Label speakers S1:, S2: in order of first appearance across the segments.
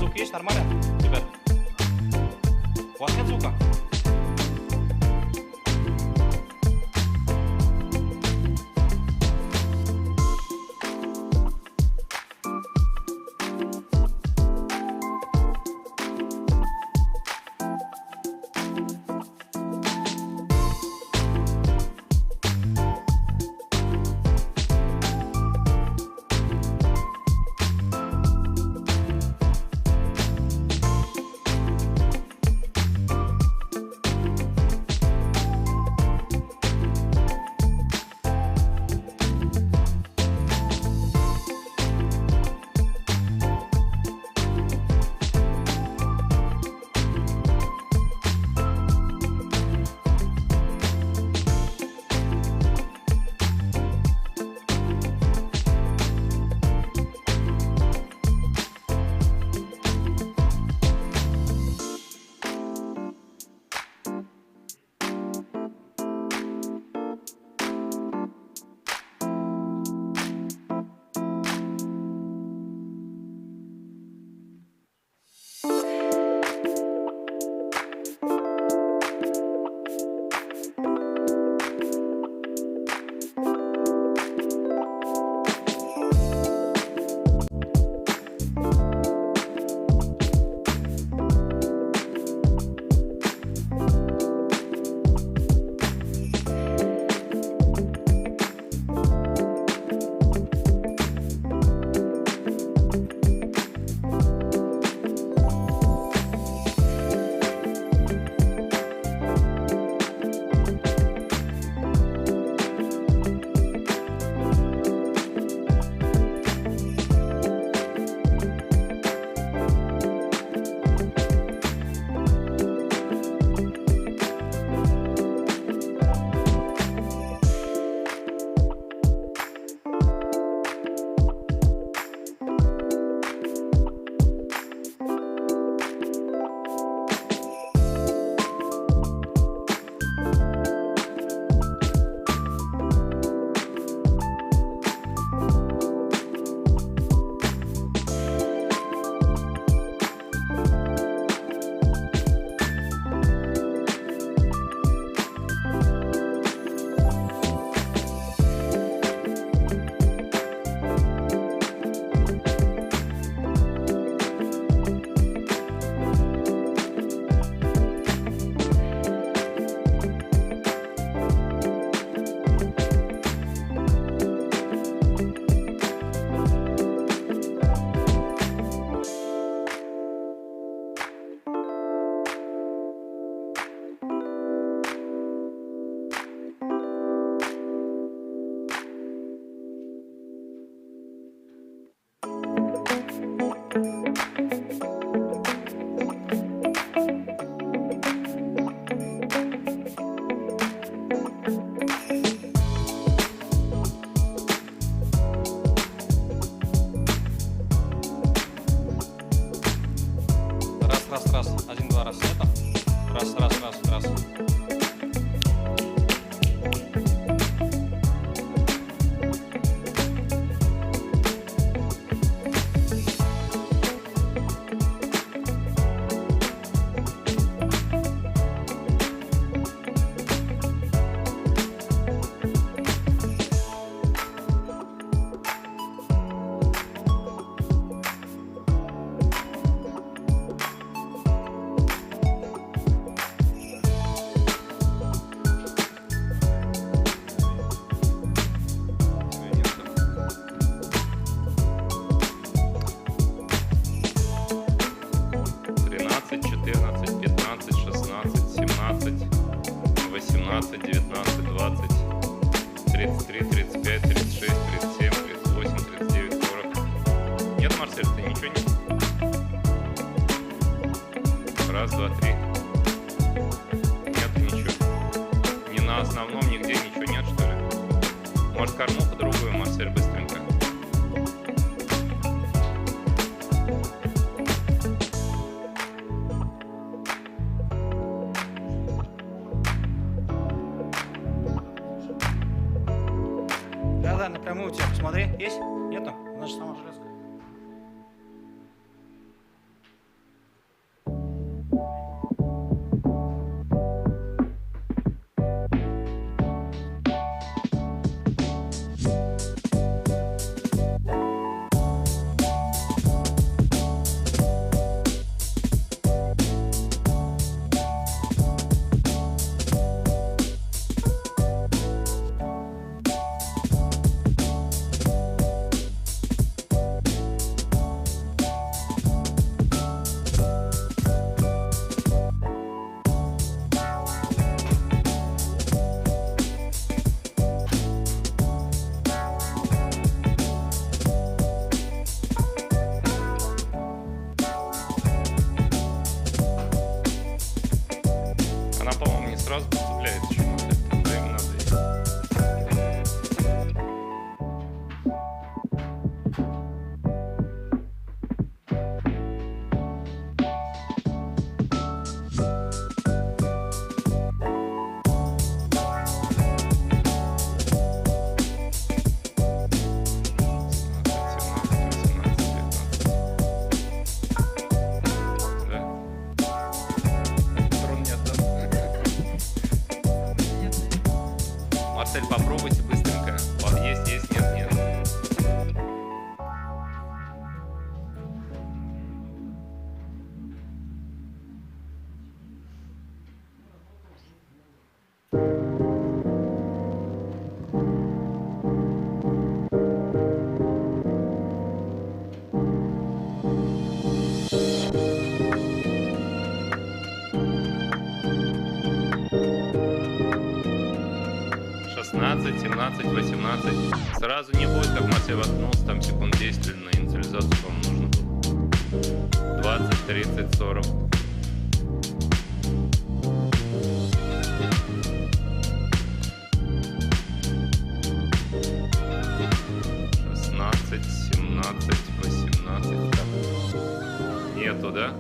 S1: Звук есть нормально, ребят? У вас нет звука? Раз, раз, раз. Один, два, раз. Это? Раз, раз, раз, раз.
S2: Раз, два, три. Нет ничего. Ни на основном нигде ничего нет, что ли? Может, корму по-другую, Марсель, быстренько.
S1: Да-да, напрямую у тебя посмотри. Есть? Нету? Она же сама железка.
S2: 16, 17, 18. Сразу не будет, как Марсель воткнулся, там секунд 10 на инициализацию, по-моему, нужно было. 20, 30, 40. 16, 17, 18. Так. Нету, да?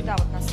S2: Вот, собственно.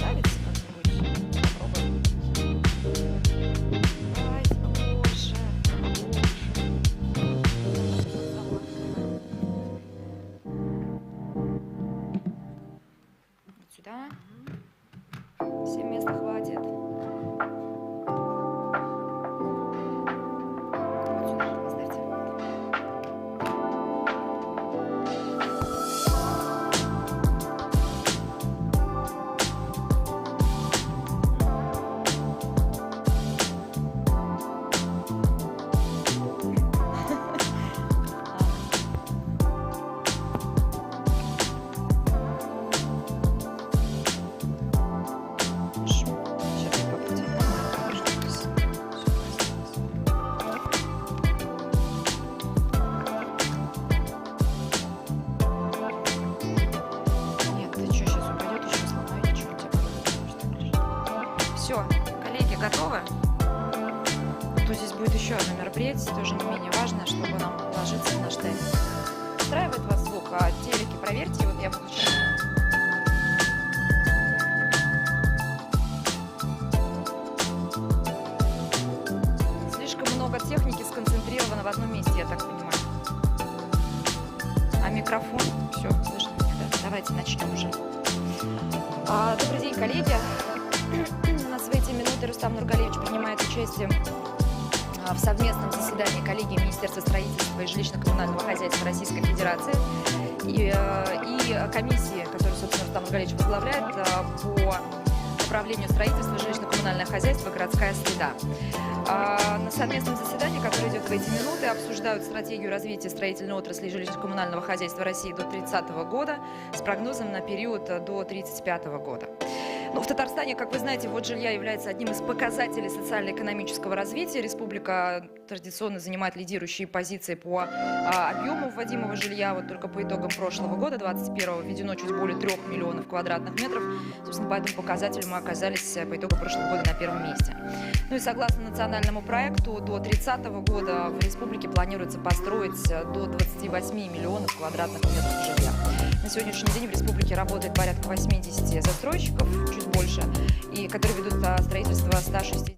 S3: Тоже не менее важно, чтобы нам уложиться в наш темп. Устраивает вас звук, а телеки проверьте, вот я буду сейчас. Слишком много техники сконцентрировано в одном месте, я так понимаю. А микрофон, все, слышно меня, да? Давайте начнем уже. Добрый день, коллеги. У нас в эти минуты Рустам Нургалиевич принимает участие в совместном заседании коллегии Министерства строительства и жилищно-коммунального хозяйства Российской Федерации и комиссии, которую, собственно, Рустам Нургалиевич возглавляет по управлению строительства, жилищно-коммунальное хозяйство, городская среда. На совместном заседании, которое идет в эти минуты, обсуждают стратегию развития строительной отрасли и жилищно-коммунального хозяйства России до 30 года с прогнозом на период до 35 года. Ну, в Татарстане, как вы знаете, ввод жилья является одним из показателей социально-экономического развития. Республика традиционно занимает лидирующие позиции по объему вводимого жилья. Вот только по итогам прошлого года, 2021-го, введено чуть более 3 миллионов квадратных метров. Собственно, по этому показателю мы оказались по итогам прошлого года на первом месте. Ну и согласно национальному проекту, до 30 года в республике планируется построить до 28 миллионов квадратных метров жилья. На сегодняшний день в республике работает порядка 80 застройщиков, чуть больше, и которые ведут строительство 160.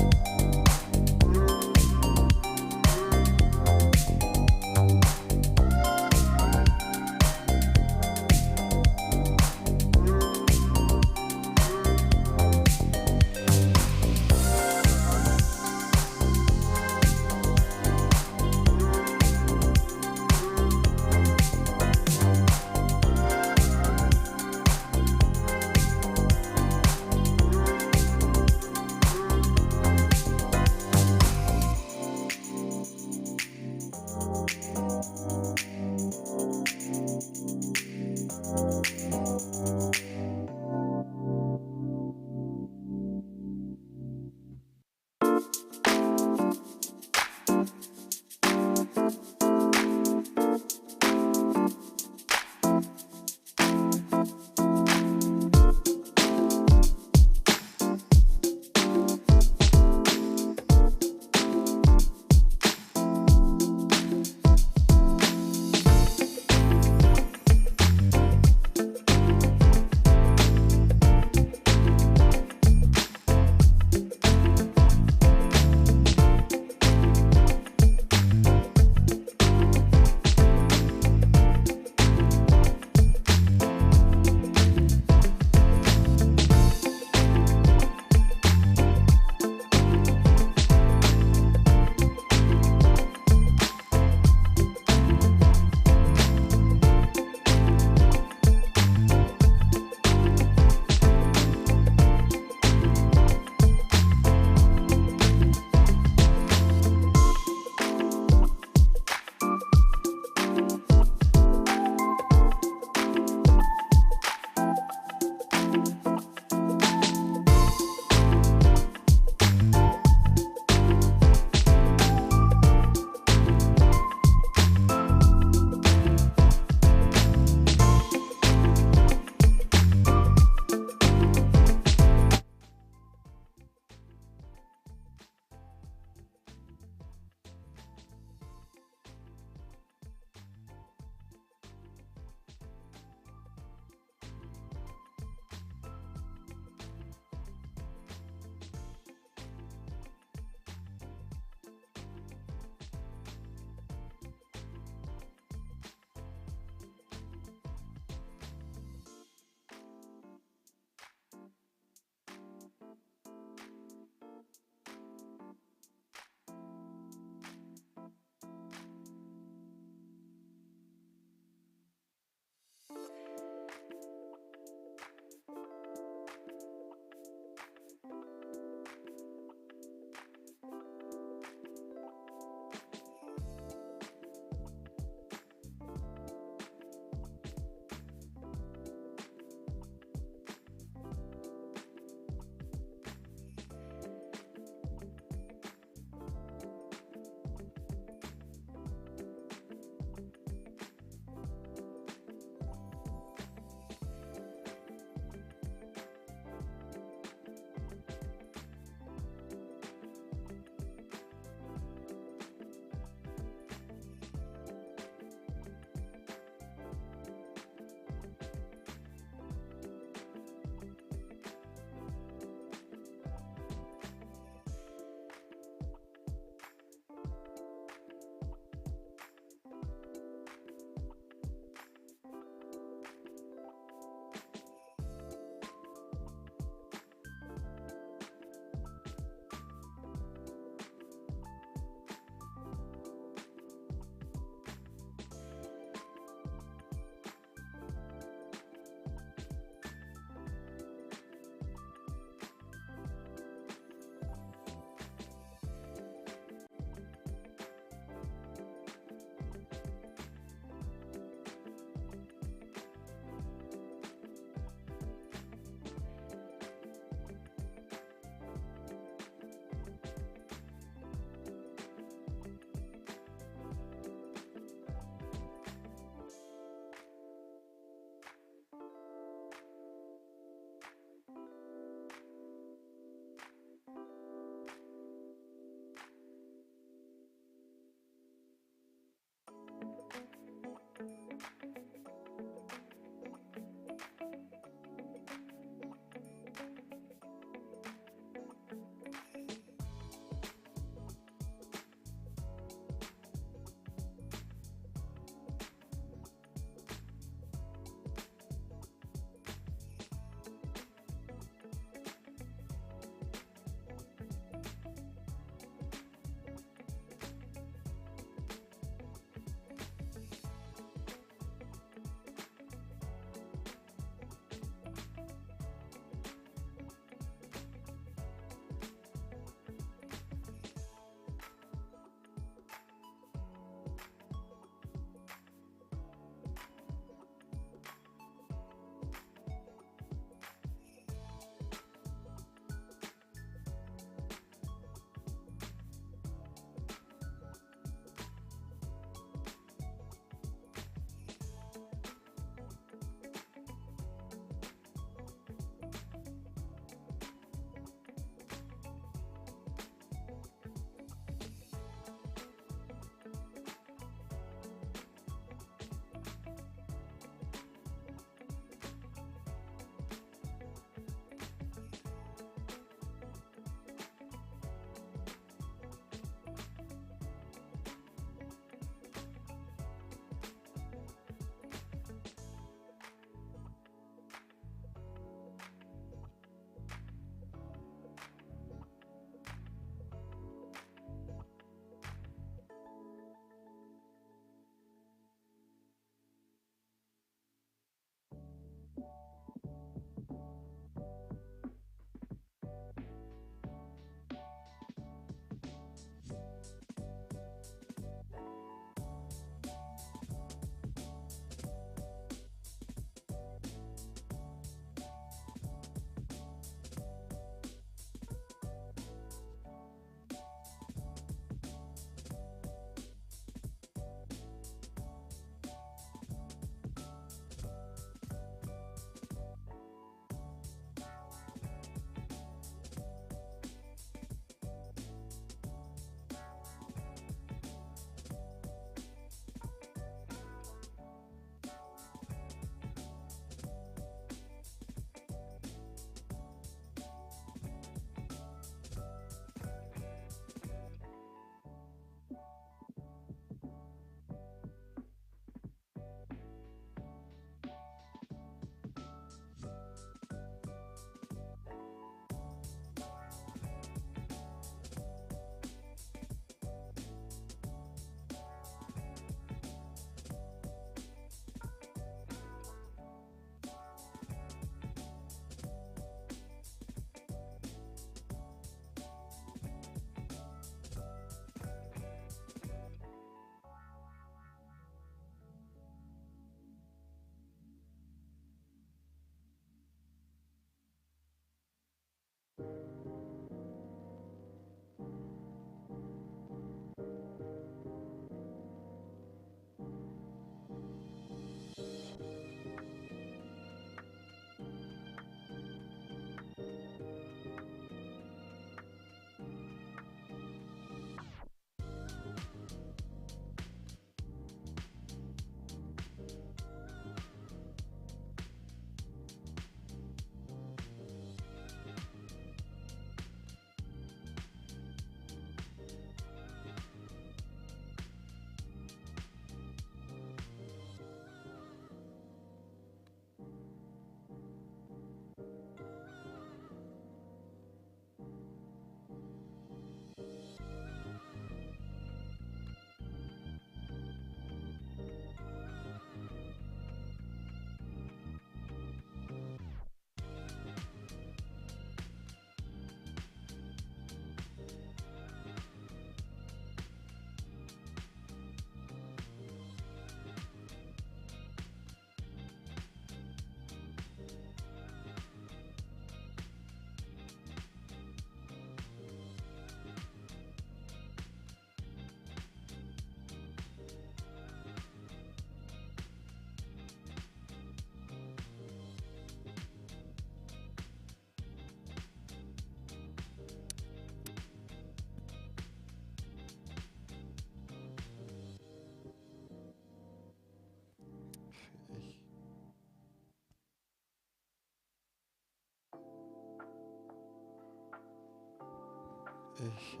S4: Eşek.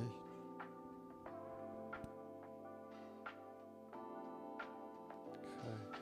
S4: Kai.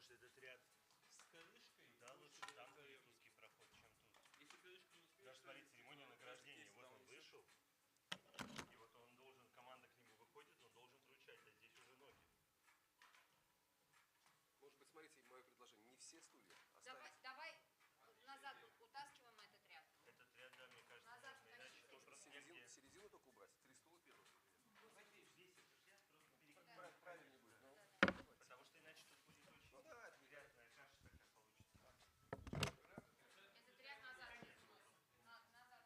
S5: Может, этот ряд
S4: С крышкой.
S5: Да, лучше там будет узкий проход, чем тут.
S4: Если крышку не успеешь...
S5: Даже смотри, церемония награждения.
S4: Здесь
S5: Вот
S4: там
S5: он
S4: висит.
S5: вышел, и вот он должен, команда к нему выходит, он должен вручать, а здесь уже ноги.
S6: Может быть, смотрите, мое предложение, не все стулья оставить.
S3: Давай, давай назад утаскиваем этот ряд.
S5: Этот ряд, да, мне кажется,
S3: Назад
S5: нужно, иначе
S3: утащите.
S5: тут просто
S6: Середину,
S5: негде.
S6: середину только убрать, три стула первых.
S5: Весь этот ряд просто перекинуть.
S6: Правильнее будет. Ну,
S5: Потому что иначе тут будет очень
S6: ну да, это
S5: грязная каша такая получится.
S3: Этот ряд назад. Назад.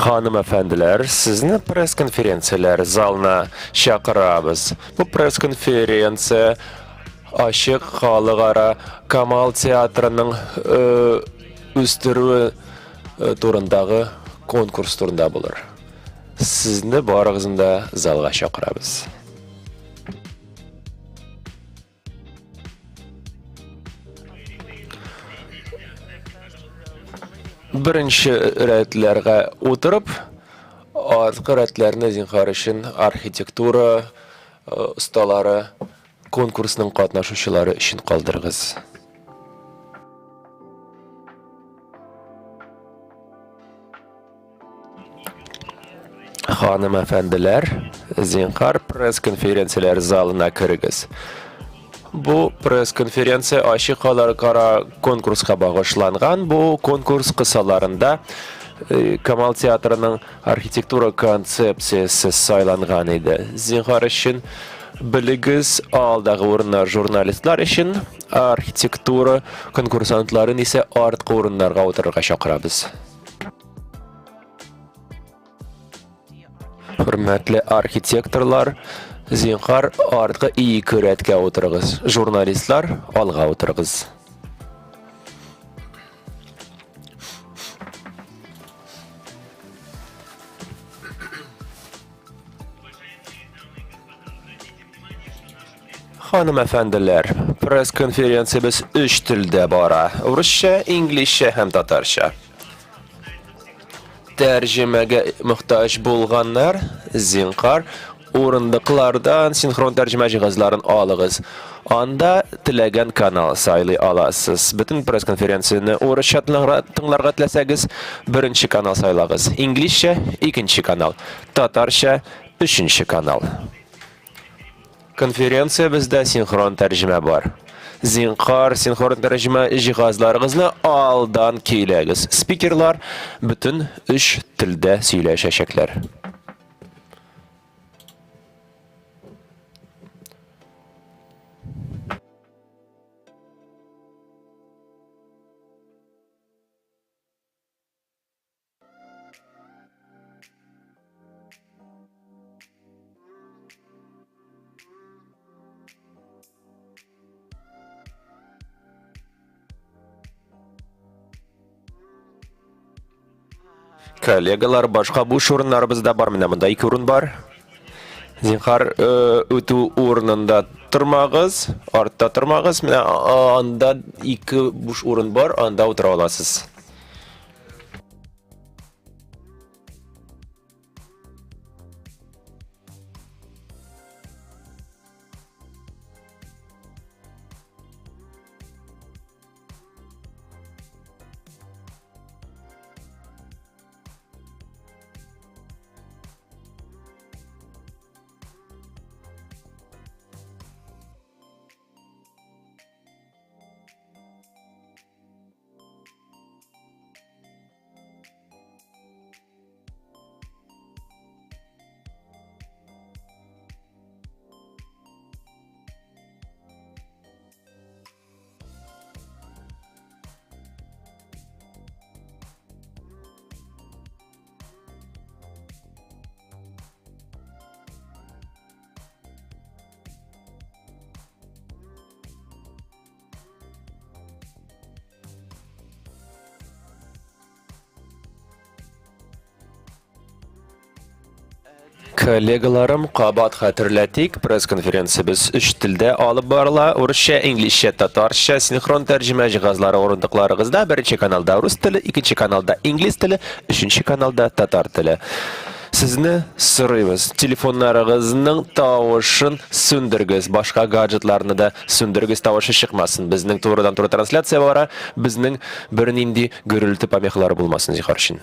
S7: Ханым әфәнделәр, сезне пресс-конференцияләр залына чакырабыз. Бу пресс-конференция ачык халыкара Камал театрының э, үстерүе э, турындагы конкурс турында булыр. Сезне барыгызны да залга чакырабыз. Беренче рәтләргә утырып, арткы рәтләрне зинһар өчен архитектура э, осталары конкурсның катнашучылары өчен калдырыгыз. Ханым әфәнделәр, зинһар пресс-конференцияләр залына керегез. Бу пресс-конференция ачык халыкара конкурска багышланган. Бу конкурс кысаларында э, Камал театрының архитектура концепциясе сайланган иде. Зинһар өчен белегез, алдагы урыннар журналистлар өчен, архитектура конкурсантларын исә арткы урыннарга утырырга чакырабыз. Хөрмәтле архитекторлар, зинһар арткы ике рәткә утырыгыз. Журналистлар, алга утырыгыз. Ханым әфәнделәр, пресс-конференциябез өч телдә бара. Урысча, инглизчә һәм татарча. Тәрҗемәгә мохтаҗ булганнар, зинһар, урындыклардан синхрон тәрҗемә җиһазларын алыгыз. Анда теләгән канал сайлый аласыз. Бөтен пресс-конференцияне урысча тыңларга теләсәгез, беренче канал сайлагыз. Инглизчә, икенче канал. Татарча, өченче канал. Конференциябездә синхрон тәрҗемә бар. Зинһар, синхрон тәрҗемә җиһазларыгызны алдан көйләгез. Спикерлар бөтен өч телдә сөйләшәчәкләр. Коллегалар, башка буш урыннарыбыз да бар. Менә монда ике урын бар. Зинһар, э, үтү урынында тормагыз, артта тормагыз. Менә анда ике буш урын бар, анда утыра аласыз. Коллегаларым, кабат хәтерләтик, пресс-конференциябез өч телдә алып барыла: урысча, инглизчә, татарча. Синхрон тәрҗемә җиһазлары урындыкларыгызда. Беренче каналда рус теле, икенче каналда инглиз теле, өченче каналда татар теле. Сезне сорыйбыз, телефоннарыгызның тавышын сүндергез, башка гаджетларны да сүндергез, тавышы чыкмасын. Безнең турыдан-туры трансляция бара, безнең бернинди гөрелте помехалары булмасын, зинһар өчен.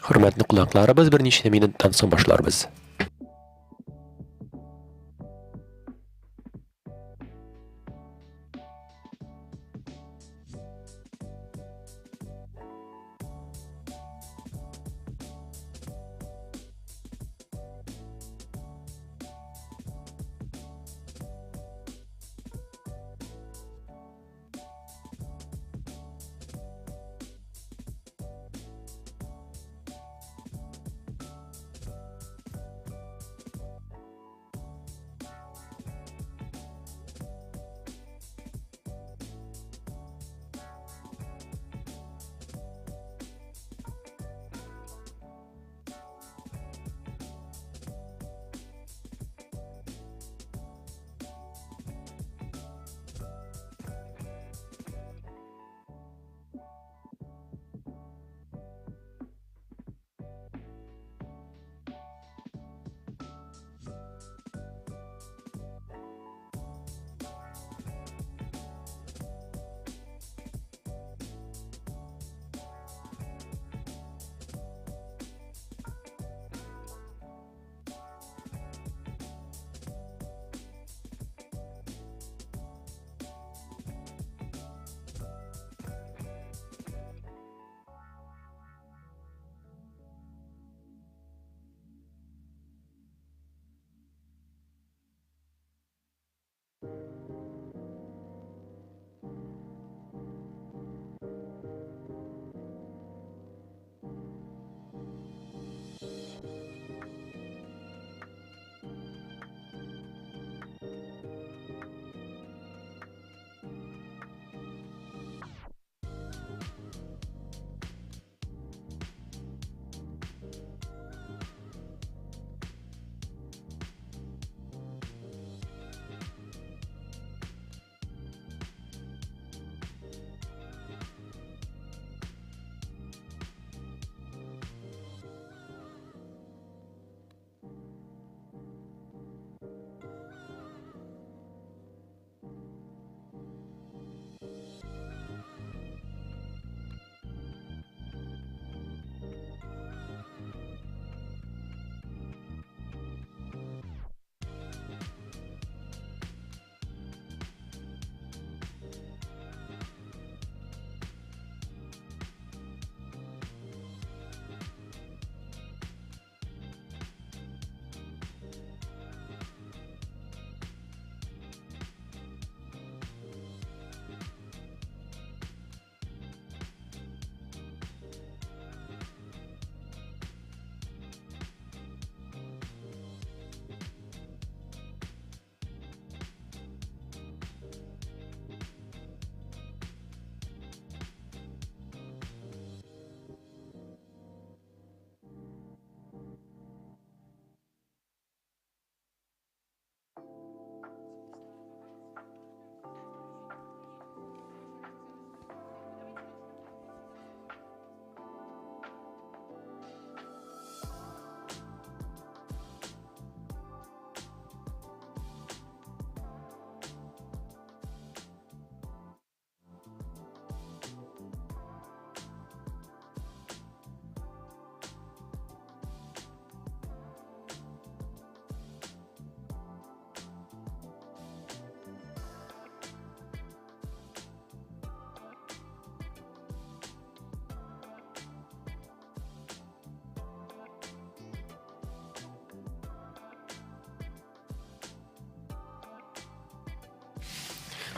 S7: Хөрмәтле кунакларыбыз, берничә минуттан соң башларбыз.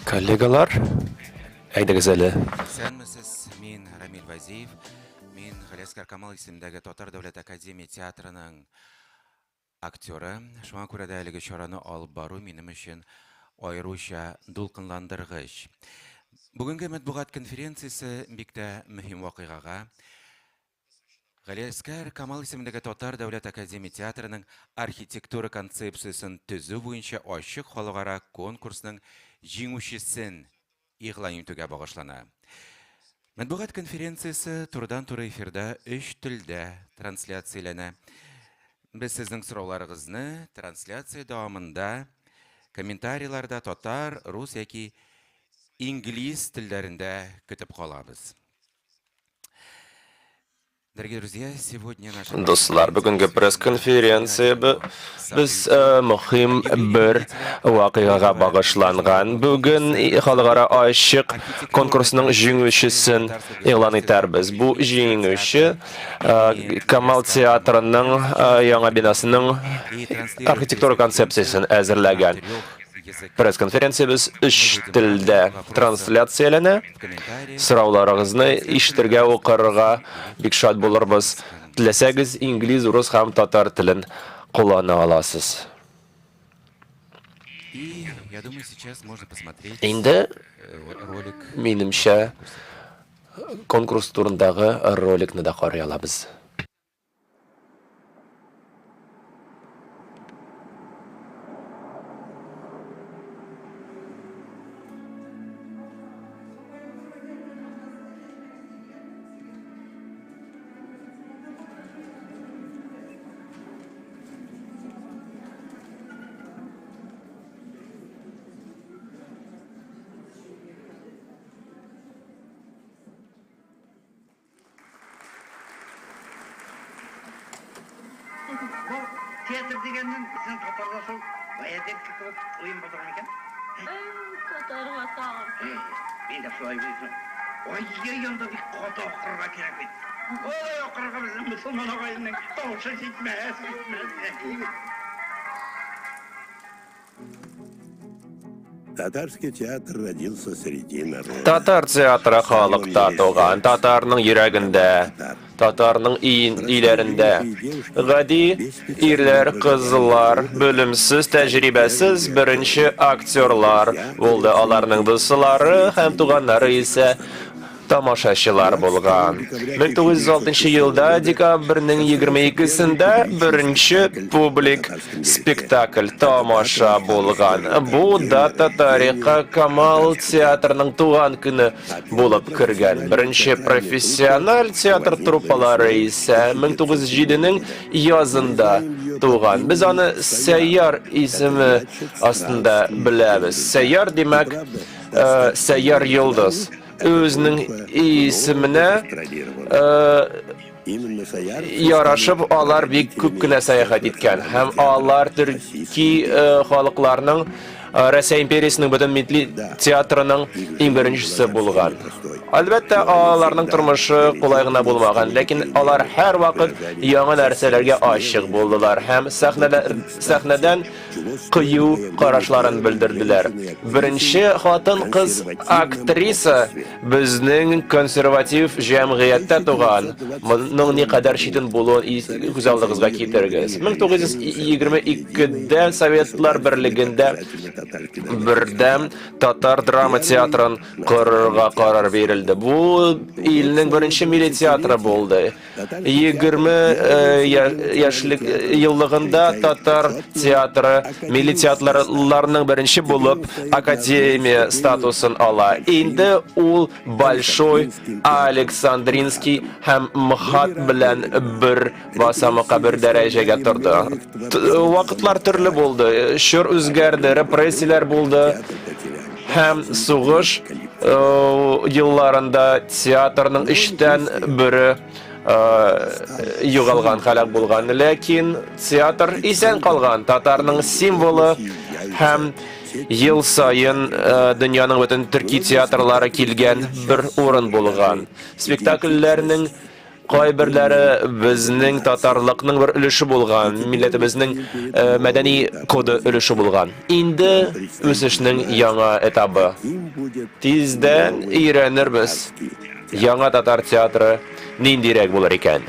S7: Коллегалар, әйдәгез әле.
S8: Исәнмесез, мин Рамил Вазиев. Мин Галиәсгар Камал исемендәге Татар дәүләт академия театрының актеры. Шуңа күрә дә әлеге чараны алып бару минем өчен аеруча дулкынландыргыч. Бүгенге матбугат конференциясе бик тә мөһим вакыйгага, Галиәсгар Камал исемендәге Татар дәүләт академия театрының архитектура концепциясен төзү буенча ачык халыкара конкурсның җиңүчесен игълан итүгә багышлана. Матбугат конференциясе турыдан-туры эфирда өч телдә трансляцияләнә. Без сезнең сорауларыгызны трансляция дәвамында комментарийларда татар, рус яки инглиз телләрендә көтеп калабыз. Дорогие друзья, сегодня наша
S7: Дуслар, бүгенге пресс-конференция без мөһим бер вакыйгага багышланган. Бүген халыкара ачык конкурсның җиңүчесен игълан итәрбез. Бу җиңүче Камал театрының яңа бинасының архитектура концепциясен әзерләгән. Пресс-конференциябез өч телдә трансляцияләнә. Сорауларыгызны ишетергә, укырга бик шат булырбыз. Теләсәгез, инглиз, рус һәм татар телен куллана аласыз. Инде, минемчә, конкурс турындагы роликны да карый алабыз.
S9: Бу театр дигәннең безнең татарда шул баядерка кебек уен булдыгы микән?
S4: Татарга тагын.
S9: Мин дә шулай уйлыйм. Ай-яй, анда бик каты акырырга кирәк бит. Ой, акырырга безнең мөселман агайның тавышы җитмәс, җитмәс.
S10: Татарский театр родился среди народа.
S7: Татар театры халыкта туган, татарның йөрәгендә, татарның өйләрендә. Гади ирләр, кызлар, белемсез, тәҗрибәсез беренче актерлар булды. Аларның дуслары һәм туганнары исә тамашачылар булган. 1906 елда декабрьнең 22-сендә беренче публик спектакль тамаша булган. Бу дата тарихка Камал театрының туган көне булып кергән. Беренче профессиональ театр труппалары исә 1907-нең язында туган. Без аны Сәйяр исеме астында беләбез. Сәйяр, димәк, Сәйяр йолдыз. Үзенең исеменә ярашып, алар бик күп кенә сәяхәт иткән һәм алар төрки халыкларның Россия империясенең бөтен милли театрының иң беренчесе булган. Әлбәттә, аларның тормышы кулай гына булмаган, ләкин алар һәрвакыт яңа нәрсәләргә ачык булдылар һәм сәхнәдән кыю карашларын белдерделәр. Беренче хатын-кыз актриса безнең консерватив җәмгыятьтә туган. Моның никадәр читен булуын күз алдыгызга китерегез. 1922-дә Советлар Берлегендә бердәм татар драма театрын корырга карар бирелде. Бу илнең беренче милли театры булды. 20 яшьлек еллыгында татар театры милли театрларның беренче булып академия статусын ала. Инде ул Большой Александринский һәм МХАТ белән бер басамыкка бер дәрәҗәгә торды. Вакытлар төрле булды, чор үзгәрде, репрессияләр булды һәм сугыш елларында театрның өчтән бере югалган, һәлак булган. Ләкин театр исән калган, татарның символы һәм ел саен дөньяның бөтен төрки театрлары килгән бер урын булган. Спектакльләрнең Кайберләре безнең татарлыкның бер өлеше булган, милләтебезнең мәдәни коды өлеше булган. Инде үсешнең яңа этабы. Тиздән өйрәнербез, яңа татар театры ниндирәк булыр икән.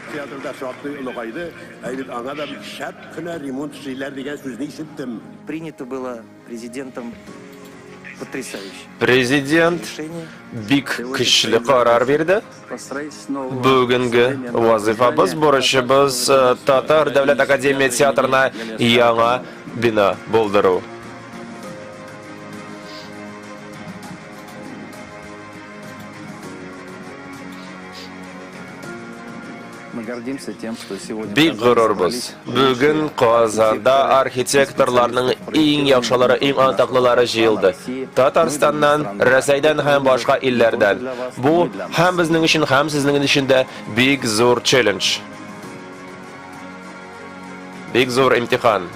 S10: Театрда шактый олыгайды, ә бит аңа да бик шәп кенә ремонт эшлиләр дигән сүзне ишеттем.
S11: Принято было президентом потрясающе.
S7: Президент бик көчле карар бирде. Бүгенге вазыйфабыз, бурычыбыз Татар дәүләт академия театрына яңа бина булдыру.
S11: Мы гордимся тем, что сегодня
S7: Бик горурбыз. Бүген Казанда архитекторларның иң яхшылары, иң атаклылары җыелды. Татарстаннан, Рәсәйдән һәм башка илләрдән. Бу һәм безнең өчен, һәм сезнең өчен дә бик зур челлендж. Бик зур имтихан.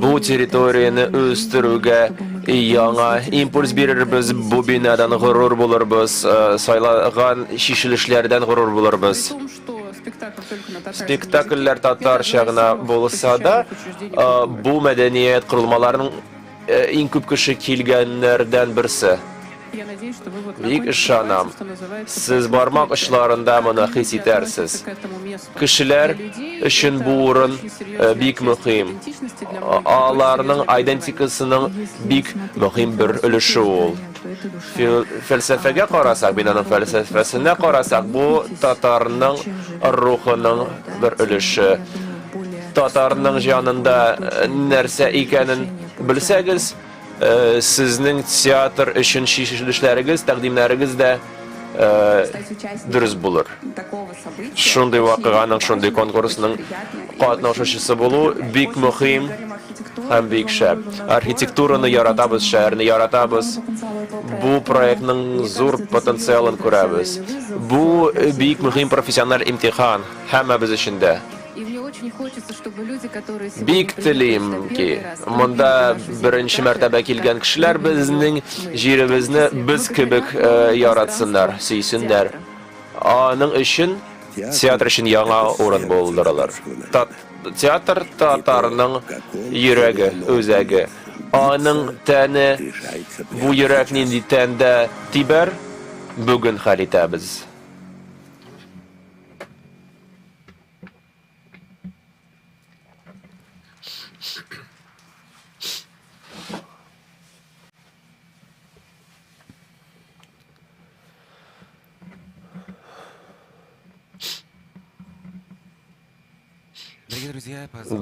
S7: Бу территорияне үстерүгә яңа импульс бирербез, бу бинадан горур булырбыз, э, сайлаган чишелешләрдән горур булырбыз. Спектакльләр татарча гына булса да, э, бу мәдәният корылмаларының э, иң күп кеше килгәннәрдән берсе. Бик ышанам, сез бармак очларында моны хис итәрсез. Кешеләр өчен бу урын э, бик мөһим. Аларның айдентикасының бик мөһим бер өлеше ул. Фәлсәфәгә карасак, бинаның фәлсәфәсенә карасак, бу татарның рухының бер өлеше. Татарның җанында э, нәрсә икәнен белсәгез, Э, сезнең театр өчен чишелешләрегез, тәкъдимнәрегез дә э, дөрес булыр. Шундый вакыйганың, шундый конкурсның катнашучысы булу бик мөһим һәм бик шәп. Архитектураны яратабыз, шәһәрне яратабыз. Бу проектның зур потенциалын күрәбез. Бу бик мөһим профессиональ имтихан һәммәбез өчен дә. Бик телим ки, монда беренче мәртәбә килгән кешеләр безнең җиребезне без кебек э, яратсыннар, сөйсеннәр. Аның өчен театр өчен яңа урын булдырылыр. Театр татарның йөрәге, үзәге. Аның тәне, бу йөрәк нинди тәндә тибәр, бүген хәл итәбез.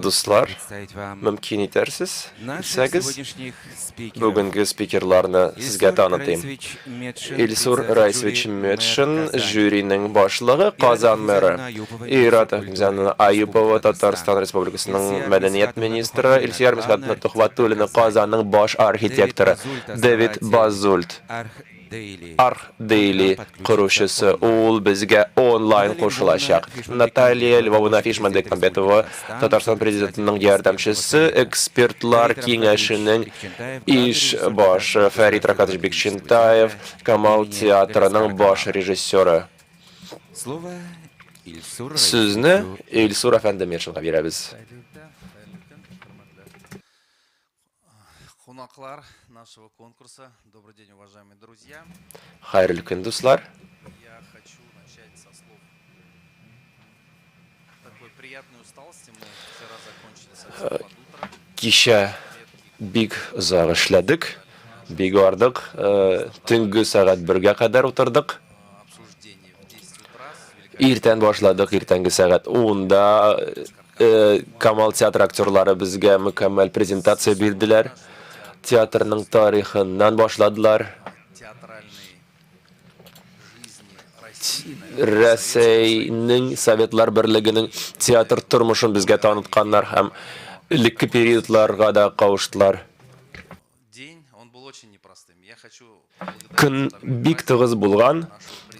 S7: Дуслар, мөмкин итәрсез, итсәгез, бүгенге спикерларны сезгә танытыйм. Илсур Раисович Метшин, жюриның башлыгы, Казан мэры. Ират Ахмедзяновна Аюпова, Татарстан Республикасының мәдәният министры, Илсөяр Мисхатовна Тухватуллина, Казанның баш архитекторы, Дэвид Базульт. Арх-Дейли коручысы, ул безгә онлайн кушылачак. Наталья Львовна Фишман-Бекмамбетова, Татарстан Президентының ярдәмчесе, экспертлар киңәшенең иш башы Фәрит Ракатович Бикчентаев, Камал театрының баш режиссеры. Сүзне Илсур әфәнде Метшинга бирәбез.
S1: Кунаклар нашего конкурса. Добрый день, уважаемые друзья.
S7: Хәерле көн, дуслар.
S1: Я хочу начать со слов такой приятной усталости. Мы вчера закончили совсем под утро.
S7: Кичә бик озак эшләдек, бик ардык. Э, төнге сәгать бергә кадәр утырдык. Иртән башладык, иртәнге сәгать 10-да э, Камал театр актерлары безгә мөкәммәл презентация бирделәр. Театрның тарихыннан башладылар. Рәсәйнең Советлар Берлегенең театр тормышын безгә танытканнар һәм элекке периодларга да кавыштылар. Көн бик тыгыз булган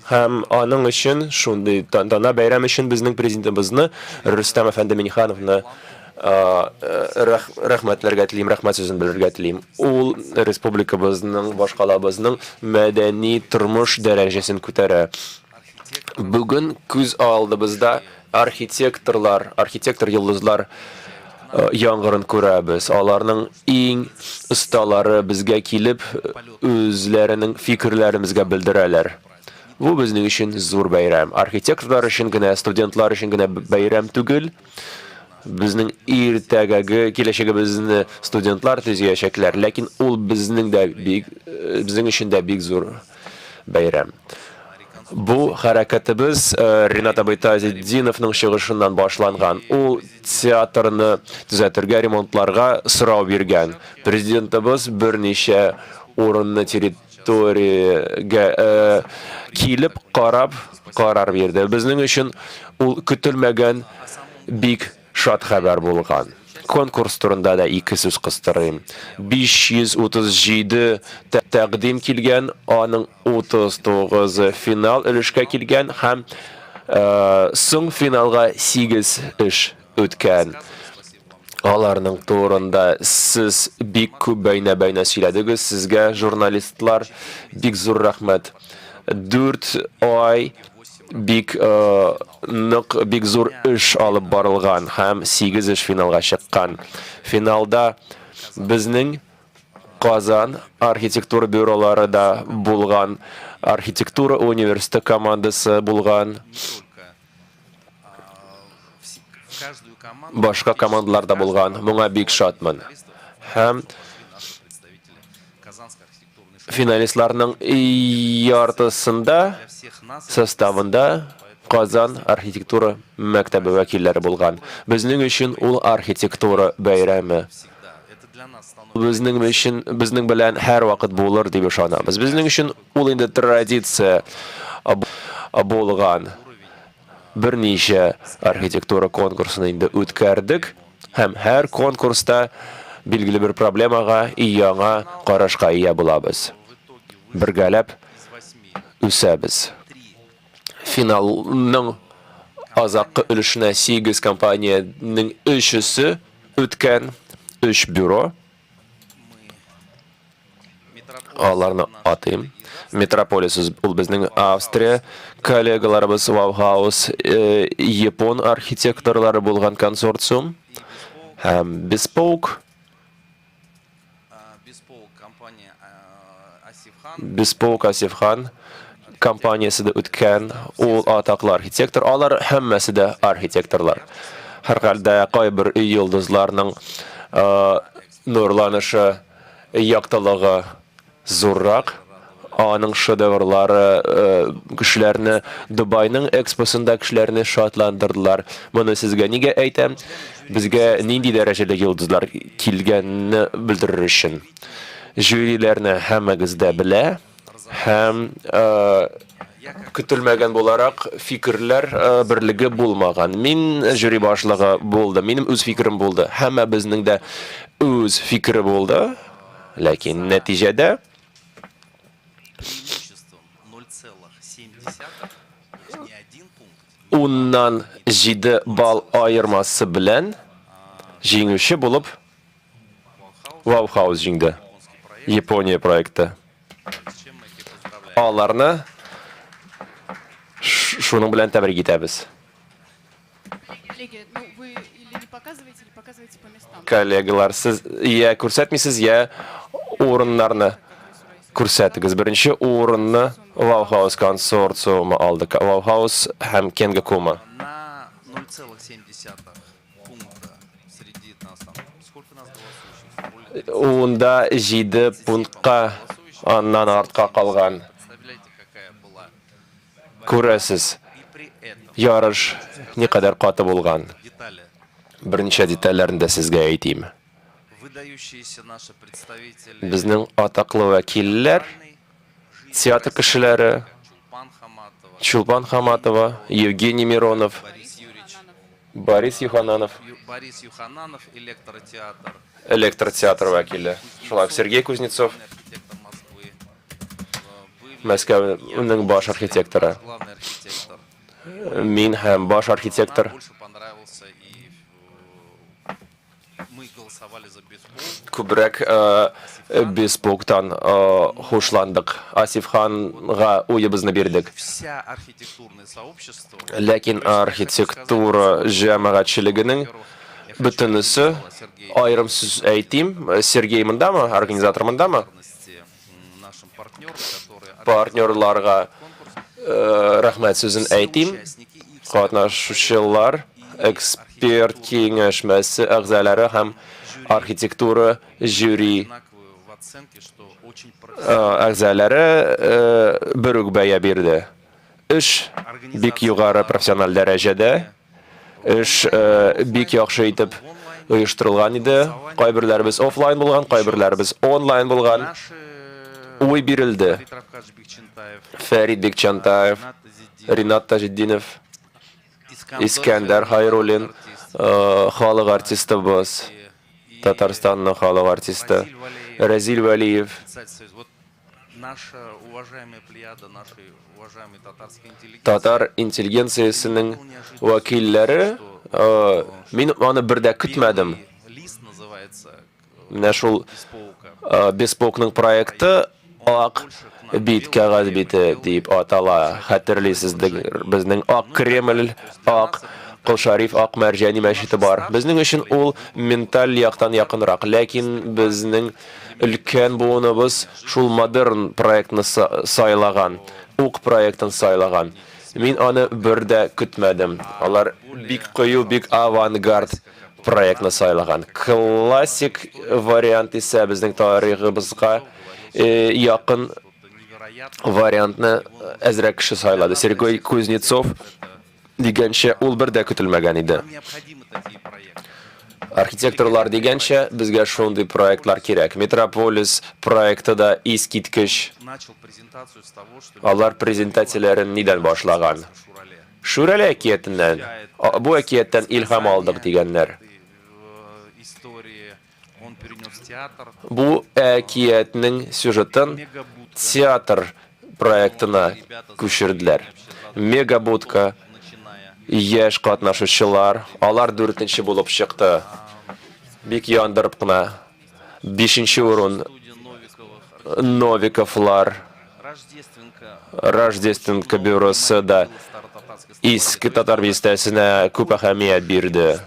S7: һәм аның өчен шундый тантана бәйрәм өчен безнең президентыбызны Рөстәм әфәнде Минихановны рәхмәтләргә телим, рәхмәт сүзен белергә телим. Ул республикабызның, башкалабызның мәдәни тормыш дәрәҗәсен күтәрә. Бүген күз алдыбызда архитекторлар, архитектор йолдызлар э, яңгырын күрәбез. Аларның иң осталары безгә килеп, үзләренең фикерләрен безгә белдерәләр. Бу безнең өчен зур бәйрәм. Архитекторлар өчен генә, студентлар өчен генә бәйрәм түгел. Безнең иртәгәге киләчәгебезне студентлар төзиячәкләр, ләкин ул безнең дә бик, э, безнең өчен дә бик зур бәйрәм. Бу хәрәкәтебез э, Ренат абый Тазетдиновның чыгышыннан башланган. Ул театрны төзәтергә, ремонтларга сорау биргән. Президентыбыз берничә урынны аудиториягә килеп карап карар бирде. Безнең өчен ул көтелмәгән бик шат хәбәр булган. Конкурс турында да ике сүз кыстырыйм. 537 тәкъдим килгән, аның 39-ы финал өлешкә килгән һәм соң финалга 8 эш үткән. Аларның турында сез бик күп бәйнә-бәйнә сөйләдегез. Сезгә, журналистлар, бик зур рәхмәт. 4 ай бик нык, бик зур эш алып барылган һәм 8 эш финалга чыккан. Финалда безнең Казан архитектура бюролары да булган, архитектура университеты командасы булган. Башка командалар да булган. Моңа бик шатмын. Һәм финалистларның яртысында составында Казан архитектура мәктәбе вәкилләре булган. Безнең өчен ул архитектура бәйрәме. Безнең өчен, безнең белән һәрвакыт булыр дип ышанабыз. Безнең өчен ул инде традиция булган. Берничә архитектура конкурсын инде үткәрдек һәм һәр конкурста билгеле бер проблемага яңа карашка ия булабыз. Бергәләп үсәбез. Финалның азаккы өлешенә 8 компаниянең өчесе үткән, өч бюро. Аларны атыйм. Метрополис ул безнең Австрия коллегаларыбыз, Ваухаус, э, япон архитекторлары булган консорциум һәм Bespoke. Bespoke Асифхан компаниясе дә үткән, ул атаклы архитектор. Алар һәммәсе дә архитекторлар. Һәрхәлдә кайбер йолдызларның э, нурланышы, яктылыгы зуррак. Аның шедеврлары э, кешеләрне Дубайның экспосында кешеләрне шатландырдылар. Моны сезгә нигә әйтәм? Безгә нинди дәрәҗәле йолдызлар килгәнне белдерер өчен. Жюриләрне һәммәгез дә белә һәм э, көтелмәгән буларак фикерләр э, берлеге булмаган. Мин жюри башлыгы булдым. Минем үз фикерем булды. Һәммәбезнең дә үз фикере булды. Ләкин нәтиҗәдә уннан җиде балл аермасы белән җиңүче булып Ваухаус җиңде. Япония проекты. Аларны шуның белән тәбрик итәбез.
S12: Коллеги, ну вы или не показываете, или показываете по местам.
S7: Коллегалар, сез я күрсәтмисез, я урыннарны күрсәтегез. Беренче урынны Ваухаус консорциумы алды. Ваухаус һәм Кенга Кума.
S1: На 0,7 пункта среди нас там. Сколько нас голосующих? Более 30.
S7: Унда җиде пунктка аннан артка калган.
S1: Представляете, какая была
S7: Күрәсез, ярыш никадәр каты булган. Берничә детальләрне дә сезгә әйтим. Безнең атаклы вәкилләр, театр кешеләре, Чулпан Хаматова, Евгений Миронов, Борис Юхананов, электротеатр вәкиле, шулай ук Сергей Кузнецов, Мәскәүнең баш архитекторы. Мин һәм баш архитектор күбрәк Беспоктан хушландык. Асиф ханга уебызны бирдек. Ләкин архитектура җәмәгатьчелегенең бөтенесе, аерым сүз әйтим, Сергей мондамы, организатор мондамы? Партнерларга рәхмәт сүзен әйтим. Катнашучылар, эксперт киңәшмәсе әгъзалары һәм архитектура жюри әгъзалары бер үк бәя бирде. Эш бик югары профессиональ дәрәҗәдә. Эш бик яхшы итеп оештырылган иде. Кайберләребез офлайн булган, кайберләребез онлайн булган. уй бирелде. Фәрит Бикчантаев, Ринат Таҗетдинов, Искәндәр Хайруллин, халык артистыбыз, Татарстанның халык артисты, Рәзил Вәлиев. Татар интеллигенциясенең вәкилләре, мин аны бер дә көтмәдем. Менә шул Беспокның проекты Ак бит кәгазь бите дип атала. Хәтерлисездер, безнең Ак Кремль, Ак Кол Шариф, Ак Мәрҗани мәчете бар. Безнең өчен ул менталь яктан якынрак. Ләкин безнең өлкән буыныбыз шул модерн проектны сайлаган, ук проектын сайлаган. Мин аны бер дә көтмәдем. Алар бик кыю, бик авангард проектны сайлаган. Классик вариант исә безнең тарихыбызга э, якын вариантны әзрәк кеше сайлады. Сергей Кузнецов дигәнчә, ул бер дә көтелмәгән иде. Архитекторлар дигәнчә, безгә шундый проектлар кирәк. Метрополис проекты да искиткеч. Алар презентацияләрен нидән башлаган? Шүрәле әкиятеннән. Бу әкияттән илһам алдык, дигәннәр. Бу әкиятнең сюжетын театр проектына күчерделәр. Мегабудка, яшь катнашучылар, алар дүртенче булып чыкты. Бик яндырып кына. Бишенче урын Новиковлар, Рождественка бюросы да Иске Татар бистәсенә күп әһәмият бирде.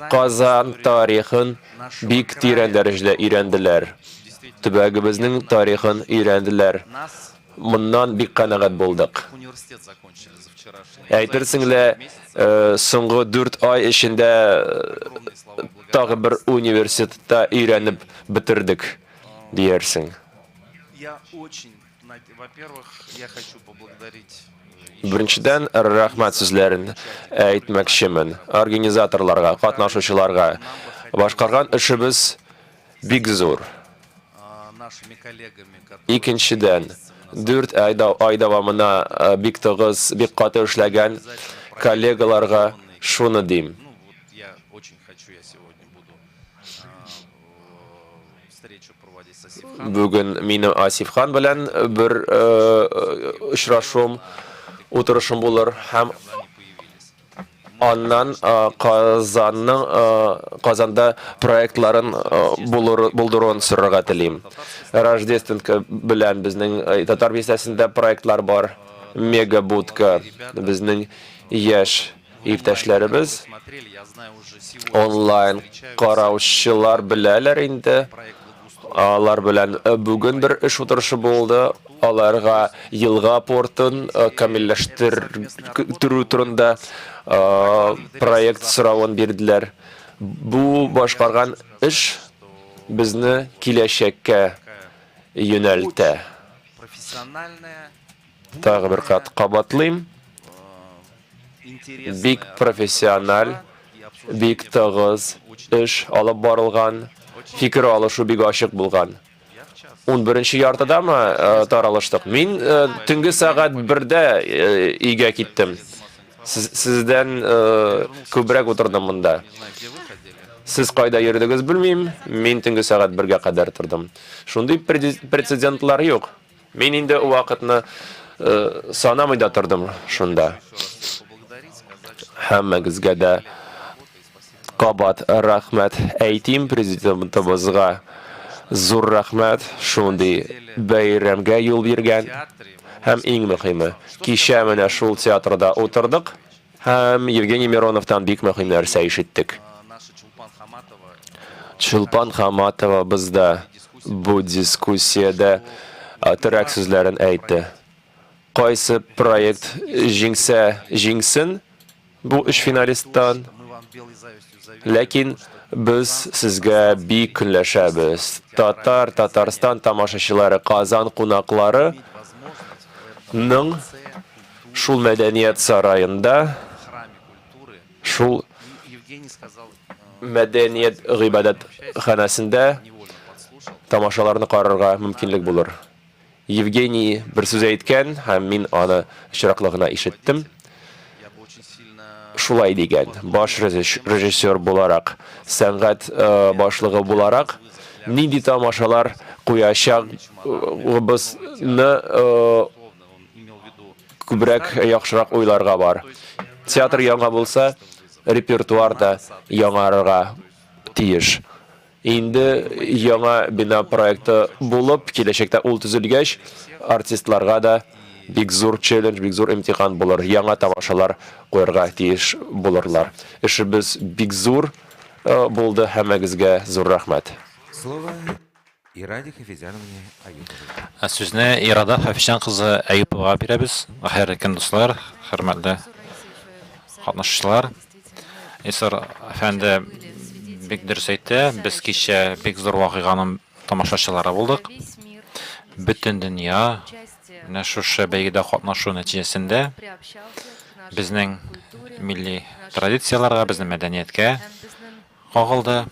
S7: Казан тарихын бик тирән дәрәҗәдә өйрәнделәр. Төбәгебезнең тарихын өйрәнделәр. Моннан бик канәгать булдык. Әйтерсең лә, соңгы дүрт ай эчендә тагы бер университетта өйрәнеп бетердек, диярсең. Беренчедән, рәхмәт сүзләрен әйтмәкчемен организаторларга, катнашучыларга. Башкарган эшебез бик зур. Икенчедән, дүрт ай дәвамына бик тыгыз, бик каты эшләгән коллегаларга шуны дим. Бүген минем Асифхан белән бер очрашуым, утырышым булыр һәм Аннан Казанның Казанда проектларын булыр, булдыруын сорарга телим. Рождественка белән безнең Татар бистәсендә проектлар бар. Мегабудка безнең яшь иптәшләребез онлайн караучылар беләләр инде. Алар белән бүген бер эш утырышы булды. Аларга елга портын камилләштерү турында проект соравын бирделәр. Бу башкарган эш безне киләчәккә юнәлтә. Тагы бер кат кабатлыйм, бик профессиональ, бик тыгыз эш алып барылган, фикер алышу бик ачык булган. 11 яртыдамы э, таралыштык. Мин э, төнге сәгать бердә э, өйгә киттем. Сез, сездән күбрәк утырдым монда. Сез кайда йөрдегез белмим, мин төнге сәгать бергә кадәр тордым. Шундый прецедентлар юк. Мин инде ул вакытны санамый да тордым шунда. Һәммәгезгә дә кабат рәхмәт әйтим президентыбызга. Зур рәхмәт шундый бәйрәмгә юл биргән. Һәм иң мөһиме, кичә менә шул театрда утырдык һәм Евгений Мироновтан бик мөһим нәрсә ишеттек. Чулпан Хаматовабыз да бу дискуссиядә терәк сүзләрен әйтте. Кайсы проект җиңсә җиңсен бу өч финалисттан, ләкин без сезгә бик көнләшәбез. Татар, Татарстан тамашачылары, Казан кунаклары ның шул мәдәният сараенда шул мәдәният гыйбадәтханәсендә тамашаларны карарга мөмкинлек булыр. Евгений бер сүз әйткән һәм мин аны очраклы гына ишеттем. Шулай дигән, баш режиссер буларак, сәнгать башлыгы буларак, нинди тамашалар куячагыбызны күбрәк, яхшырак уйларга бар. Театр яңа булса, репертуар да яңарырга тиеш. Инде яңа бина проекты булып, киләчәктә ул төзелгәч, артистларга да бик зур челлендж, бик зур имтихан булыр. Яңа тамашалар куярга тиеш булырлар. Эшебез бик зур булды, һәммәгезгә зур рәхмәт.
S8: Слово Ираде Хафизяновне Аюповой.
S13: Сүзне Ирада Хафизян кызы Әюповага бирәбез. Хәерле көн, дуслар, хөрмәтле катнашучылар. Исар әфәнде бик дөрес әйтте. Без кичә бик зур вакыйганың тамашачылары булдык. Бөтен дөнья менә шушы бәйгедә катнашу нәтиҗәсендә безнең милли традицияләргә, безнең мәдәнияткә кагылды.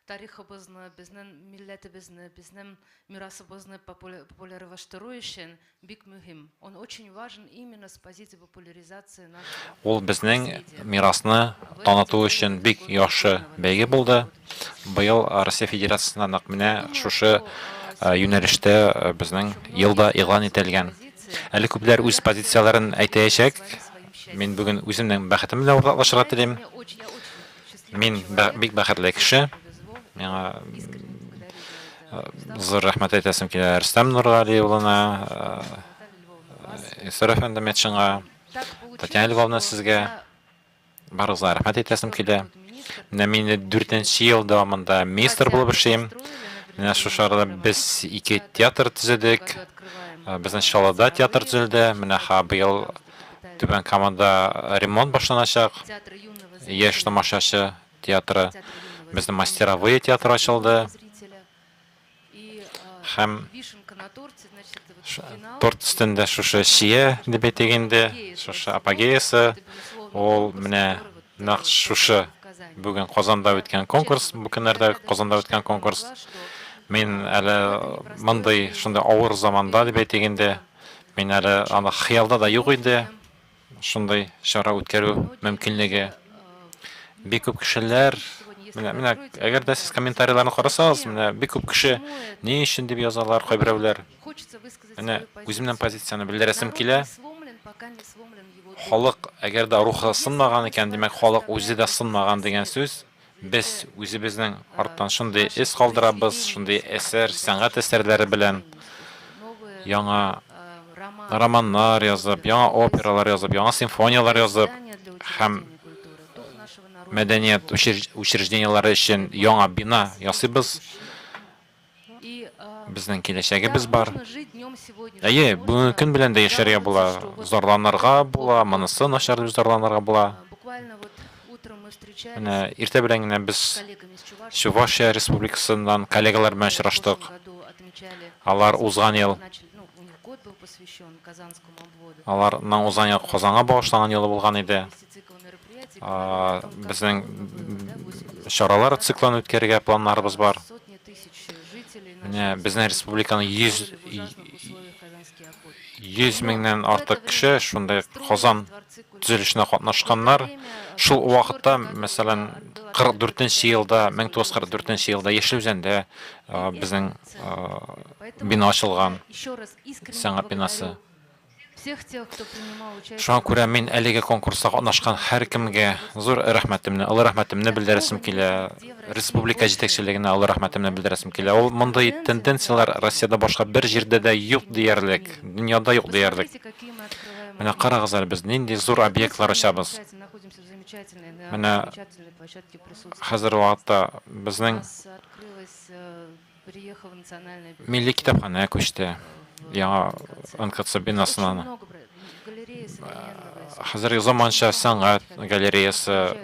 S14: Тарихыбызны, безнең милләтебезне, безнең мирасыбызны популярлаштыру өчен бик мөһим. Он очень важен именно с позиции популяризации нашего
S13: Ул безнең мирасны таныту өчен бик яхшы бәйге булды. Быел Россия Федерациясендә нәкъ менә шушы юнәлештә безнең ел да игълан ителгән. Әле күпләр үз позицияләрен әйтәячәк. Мин бүген үземнең бәхетем белән уртаклашырга телим. Мин бик бәхетле кеше. Миңа зур рәхмәт әйтәсем килә Рөстәм Нургали улына, Илсур әфәнде Метшинга, Татьяна Львовна сезгә. Барыгызга рәхмәт әйтәсем килә. Менә мин дүртенче ел дәвамында министр булып эшлим. Менә шушы арада без ике театр төзедек. Безнең Чаллыда театр төзелде. Менә быел Түбән Камада ремонт башланачак. Яшь тамашачы театры, безнең мастеровые театры ачылды. Һәм торт өстендә шушы чия дип әйтик инде, шушы апогеясы, ул менә нәкъ шушы бүген Казанда үткән конкурс, бу көннәрдә Казанда үткән конкурс. Мин әле мондый шундый авыр заманда дип әйтик инде, мин әле аны хыялда да юк иде. Шундый чара үткәрү мөмкинлеге. Бик күп кешеләр, менә, менә, әгәр дә сез комментарийларны карасагыз, менә бик күп кеше ни өчен дип язалар кайберәүләр. Менә үземнең позицияне белдерәсем килә. Халык, әгәр дә рухы сынмаган икән, димәк, халык үзе дә сынмаган дигән сүз. Без үзебезнең арттан шундый эз калдырабыз, шундый әсәр, сәнгать әсәрләре белән яңа романнар язып, яңа опералар язып, яңа симфонияләр язып һәм мәдәният учреждениеләре өчен яңа бина ясыйбыз. Безнең киләчәгебез бар. Әйе, бүгенге көн белән дә яшәргә була. Зарланырга була, монысы начар дип зарланырга була. Менә иртә белән генә без Чувашия Республикасыннан коллегалар белән очраштык. Алар узган ел Аларның узган ел Казанга багышланган елы булган иде. Безнең чаралар циклын үткәрергә планнарыбыз бар. Менә безнең республиканың 100 100 меңнән артык кеше шундый Казан төзелешенә катнашканнар. Шул вакытта, мәсәлән, 44 нче елда, 1944 нче елда Яшел Үзәндә безнең бина ачылган, сәнгать бинасы. Шуңа күрә мин әлеге конкурста катнашкан һәркемгә зур рәхмәтемне, олы рәхмәтемне белдерәсем килә. Республика җитәкчелегенә олы рәхмәтемне белдерәсем килә. Ул мондый тенденцияләр Россиядә башка бер җирдә дә юк диярлек, дөньяда юк диярлек. Менә карагыз әле, без нинди зур объектлар ачабыз. Менә хәзер вакытта безнең Милли китапханә күчте яңа НКЦ бинасына. Хәзерге заманча сәнгать галереясы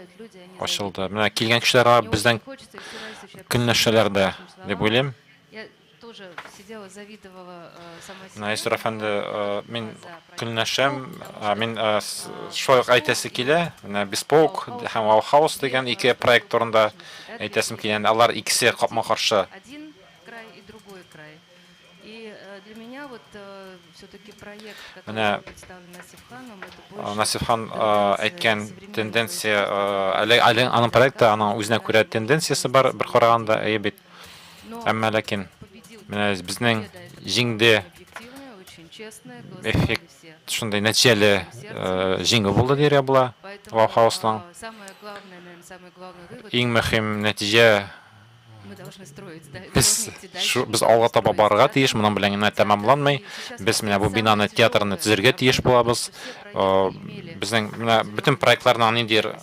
S13: ачылды. Менә килгән кешеләр алар бездән көнләшәләр дә дип уйлыйм. Менә Илсур әфәнде, мин көнләшәм, мин шулай ук әйтәсе килә, менә Bespoke һәм Wow House дигән ике проект турында әйтәсем килә. Алар икесе капма-каршы. Менә Насифхан әйткән тенденция, әле әле аның проекты, аның үзенә күрә тенденциясе бар, бер караганда, әйе бит. Әмма ләкин менә безнең җиңде эффект шундый нәтиҗәле җиңү булды дияргә була Вау-хаусның. Иң мөһим нәтиҗә без без алга таба барырга тиеш, моның белән генә тәмамланмый. Без менә бу бинаны, театрны төзергә тиеш булабыз. Безнең менә бөтен проектларның ниндидер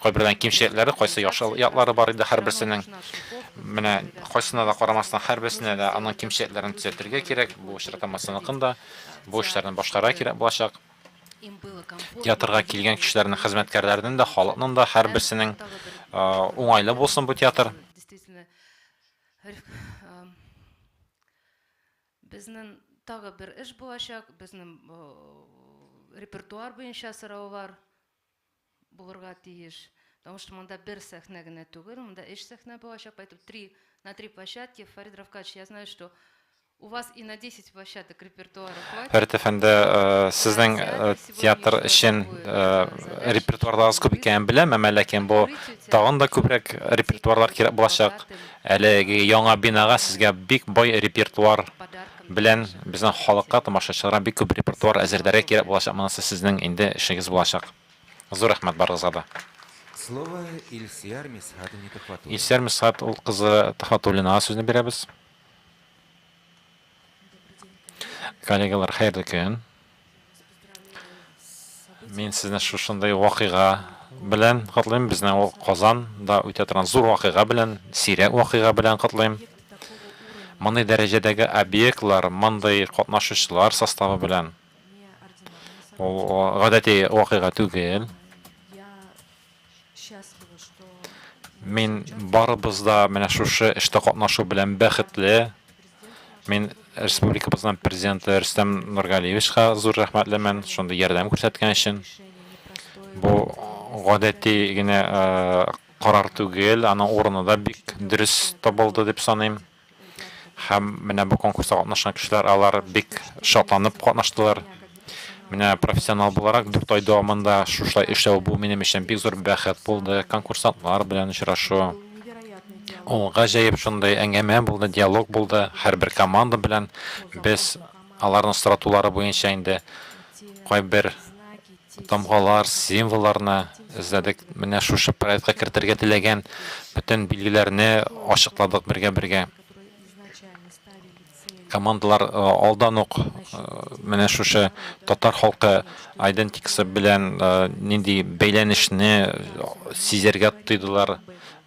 S13: кайберләренең кимчелекләре, кайсы яхшы яклары бар иде һәрберсенең. Менә кайсына да карамастан, һәрберсенә дә аның кимчелекләрен төзәтергә кирәк. Бу очракта Масаныкын да бу эшләрне башкарырга кирәк булачак. Театрга килгән кешеләрнең, хезмәткәрләрнең дә, халыкның да һәрберсенең уңайлы булсын бу театр.
S14: Безнең тагы бер эш булачак, безнең репертуар буенча сораулар булырга тиеш. Потому что монда бер сәхнә генә түгел, монда өч сәхнә булачак, поэтому три, на три площадки. Фарид Равкадович, я знаю, что у вас и на 10 площадок репертуара хватит.
S13: Фәрит әфәнде, сезнең театр өчен репертуарларыгыз күп икәнен беләм, әмма ләкин бу тагын да күбрәк репертуарлар кирәк булачак. Әлеге яңа бинага сезгә бик бай репертуар белән безнең халыкка, тамашачыларга бик күп репертуар әзерләргә кирәк булачак. Монысы сезнең инде эшегез булачак. Зур рәхмәт барыгызга да.
S8: Слово Илсияр Мисхатовне Төхвәтуллине.
S13: Илсияр Мисхат ул кызы Төхвәтуллинага сүзне бирәбез. Коллегалар, хәерле көн. Мин сезне шушындый вакыйга белән котлыйм. Безнең ул Казанда үтә торган зур вакыйга белән, сирәк вакыйга белән котлыйм. Мондый дәрәҗәдәге объектлар, мондый катнашучылар составы белән ул гадәти вакыйга түгел. Мин барыбыз да менә шушы эштә катнашу белән бәхетле. Мин республикабызның президенты Рөстәм Нургалиевичка зур рәхмәтлемен, шундый ярдәм күрсәткән өчен. Бу гадәти генә карар түгел, аның урыны да бик дөрес табылды дип саныйм. Һәм менә бу конкурста катнашкан кешеләр, алар бик шатланып катнаштылар. Менә профессионал буларак 4 ай дәвамында шушылай эшләү бу минем өчен бик зур бәхет булды. Конкурсантлар белән очрашу. Ул гаҗәеп шундый әңгәмә булды, диалог булды. Һәрбер команда белән без аларның соратулары буенча инде кайбер тамгалар, символларны эзләдек. Менә шушы проектка кертергә теләгән бөтен билгеләрне ачыкладык бергә-бергә. Командалар э, алдан ук э, менә шушы татар халкы айдентикасы белән э, нинди бәйләнешне сизәргә тойдылар.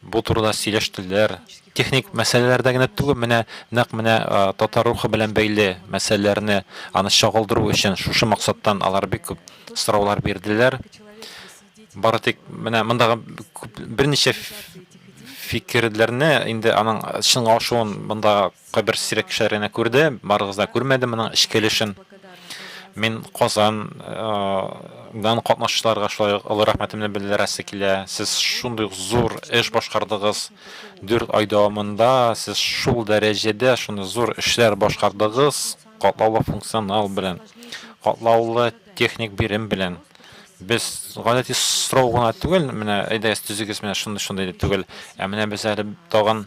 S13: Бу турыда сөйләштеләр. Техник мәсьәләләрдә генә түгел, менә нәкъ менә татар рухы белән бәйле мәсьәләләрне аны чагылдыру өчен шушы максаттан алар бик күп сораулар бирделәр. Бары тик менә мондагы берничә фикерләрне инде аның чынга ашуын монда кайбер сирәк кешеләр генә күрде, барыгыз да күрмәде моның эчке өлешен. Мин Казан дан катнашучыларга шулай ук олы рәхмәтемне белдерәсе килә. Сез шундый зур эш башкардыгыз. 4 ай дәвамында сез шул дәрәҗәдә шундый зур эшләр башкардыгыз, катлаулы функционал белән, катлаулы техник бирем белән. Без гадәти сорау гына түгел, менә әйдәгез төзегез менә шундый шундый дип түгел, ә менә без әле тагын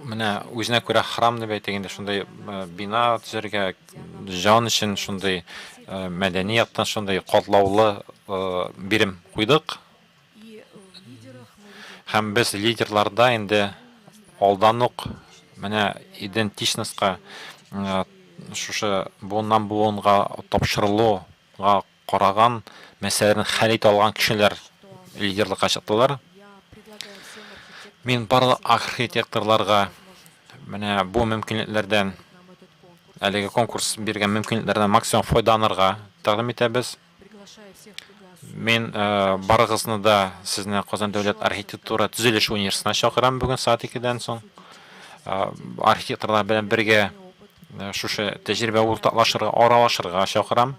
S13: менә үзенә күрә храм дип әйтик инде, шундый э, бина төзергә җан өчен шундый э, мәдәни яктан шундый катлаулы э, бирем куйдык. Һәм без лидерларда инде алдан ук менә идентичностька шушы буыннан буынга тапшырылуга караган мәсьәләләрне хәл итә алган кешеләр лидерлыкка чыктылар. Мин барлык архитекторларга менә бу мөмкинлекләрдән, әлеге конкурс биргән мөмкинлекләрдән максимум файдаланырга тәкъдим итәбез. Мин э, барыгызны да сезне Казан дәүләт архитектура төзелеш университетына чакырам бүген сәгать 2-дән соң. Э, архитекторлар белән бергә э, шушы тәҗрибә уртаклашырга, аралашырга чакырам.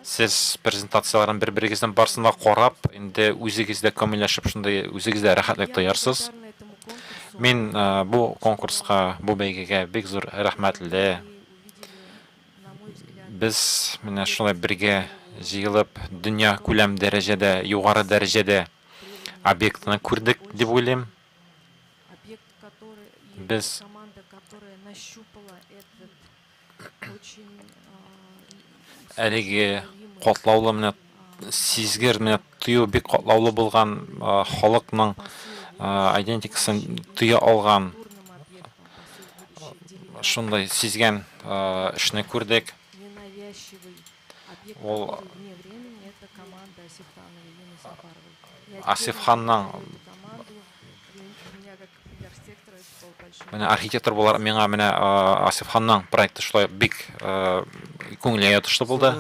S13: Сез презентацияләрен бер-берегезнең барысын да карап, инде үзегез дә камилләшеп, шундый үзегез дә рәхәтлек тоярсыз. Мин бу конкурска, бу бәйгегә бик зур рәхмәтле. Без менә шулай бергә җыелып, дөнья күләм дәрәҗәдә, югары дәрәҗәдә объектны күрдек дип уйлыйм. Без әлеге катлаулы менә сизгер менә тою бик катлаулы булган халыкның айдентикасын тоя алган шундый сизгән эшне күрдек. Ул Асифханның Менә архитектор буларак миңа менә Асиф ханның проекты шулай бик күңелгә ятышлы булды.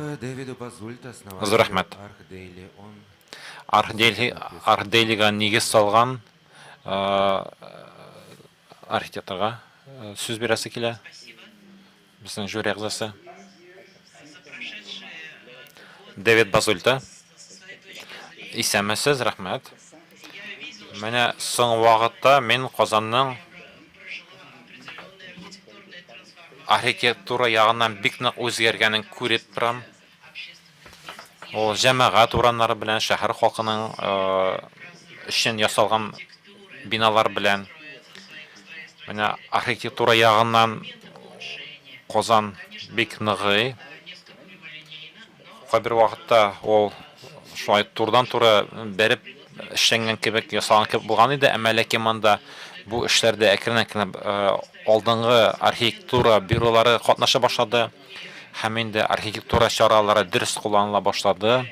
S13: Зур рәхмәт. Архдели, Архделига нигез салган архитекторга сүз бирәсе килә. Безнең жюри әгъзасы. Дэвид Базульта. Исәнмесез, рәхмәт. Менә соң вакытта мин Казанның архитектура ягыннан бик нык үзгәргәнен күреп торам. Ул җәмәгать урамнары белән, шәһәр халкының өчен ясалган биналар белән. Менә архитектура ягыннан Казан бик ныгый. Кайбер вакытта ул шулай турыдан-туры бәреп эшләнгән кебек, ясалган кебек булган иде, әмма ләкин монда бу эшләрдә әкрен-әкрен алдынгы архитектура бюролары катнаша башлады һәм инде архитектура чаралары дөрес кулланыла башлады.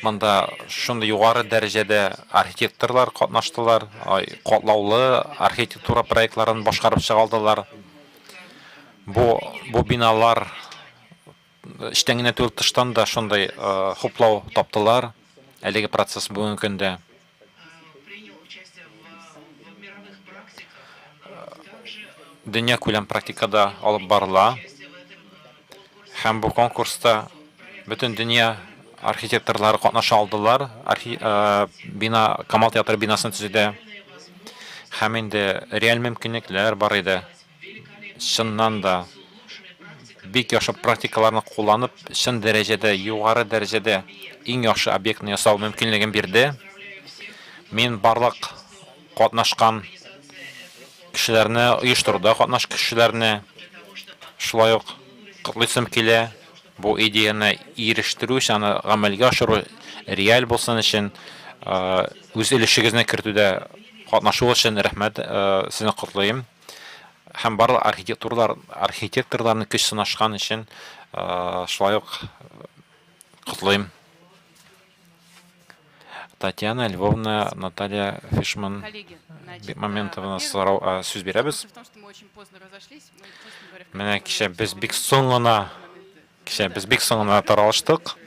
S13: Монда шундый югары дәрәҗәдә архитекторлар катнаштылар, катлаулы архитектура проектларын башкарып чыга алдылар. Бу бу биналар эчтән генә түгел, тыштан да шундый хуплау таптылар. Әлеге процесс бүгенге көндә дөньякүләм практикада алып барыла. Һәм бу конкурста бөтен дөнья архитекторлары катнаша алдылар. Архи, э, бина, Камал театры бинасын төзүдә. Һәм инде реаль мөмкинлекләр бар иде. Чыннан да бик яхшы практикаларны кулланып, чын дәрәҗәдә, югары дәрәҗәдә иң яхшы объектны ясау мөмкинлеген бирде. Мин барлык катнашкан кешеләрне, оештыруда катнашкан кешеләрне шулай ук котлыйсым килә. Бу идеяне ирештерү өчен, аны гамәлгә ашыру реаль булсын өчен үз өлешегезне кертүдә катнашу өчен рәхмәт, сезне котлыйм. Һәм барлык архитектурлар, архитекторларны көч сынашкан өчен шулай ук котлыйм. Татьяна Львовна, Наталья Фишман, Бекмаментовна сорау сүз бирәбез. Менә кичә без бик соң гына, кичә без бик соң гына таралыштык.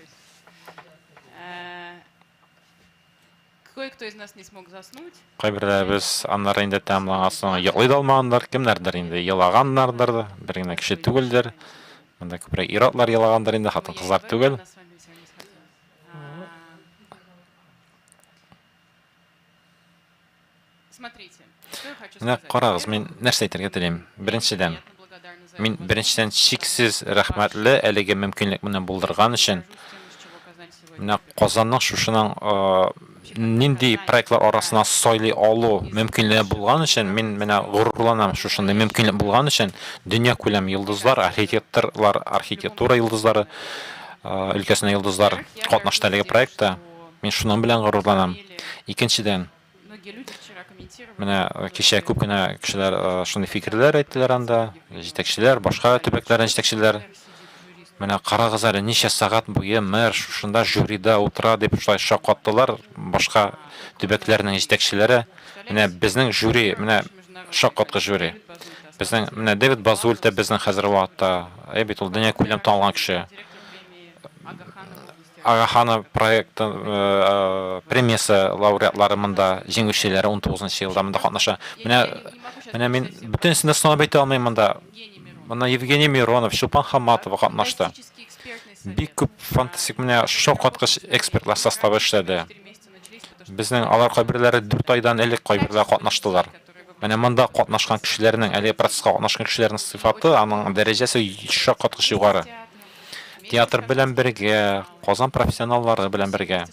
S12: Кое-кто из нас не смог заснуть.
S13: Кайберләребез аннары инде тәмамланганнан соң йоклый да алмагандыр, кемнәрдер инде елаганнардыр, бер генә кеше түгелдер. Монда күбрәк ир-атлар елагандыр инде, хатын-кызлар түгел. Менә карагыз, мин нәрсә әйтергә телим. Беренчедән, мин беренчедән чиксез рәхмәтле әлеге мөмкинлек менә булдырган өчен. Менә Казанның шушының нинди проектлар арасына сайлый алу мөмкинлеге булган өчен, мин менә горурланам шушындый мөмкинлек булган өчен. Дөньякүләм йолдызлар, архитекторлар, архитектура йолдызлары өлкәсенә йолдызлар катнашты әлеге проектта. Мин шуның белән горурланам. Икенчедән, менә кичә күп кенә кешеләр шундый фикерләр әйттеләр анда, җитәкчеләр, башка төбәкләрдән җитәкчеләр. Менә карагыз әле, ничә сәгать буе мэр шушында жюрида утыра дип шулай шаккаттылар башка төбәкләрнең җитәкчеләре. Менә безнең жюри, менә шаккаткыч жюри. Безнең менә Дэвид Базульта безнең хәзерге вакытта, әй бит ул дөнья күләм танылган кеше. Ага проекты премиясе лауреатлары монда, җиңүчеләре 19 елда монда катнаша. Менә менә мин бөтенесен дә санап әйтә алмыйм монда. Монда Евгений Миронов, Чулпан Хаматова катнашты. Бик күп фантастик менә шаккаткыч экспертлар составы эшләде. Безнең алар кайберләре 4 айдан элек кайберләре катнаштылар. Менә монда катнашкан кешеләрнең, әлеге процесска катнашкан кешеләрнең сыйфаты, аның дәрәҗәсе шаккаткыч югары. Театр белән бергә, Казан профессионаллары белән бергә,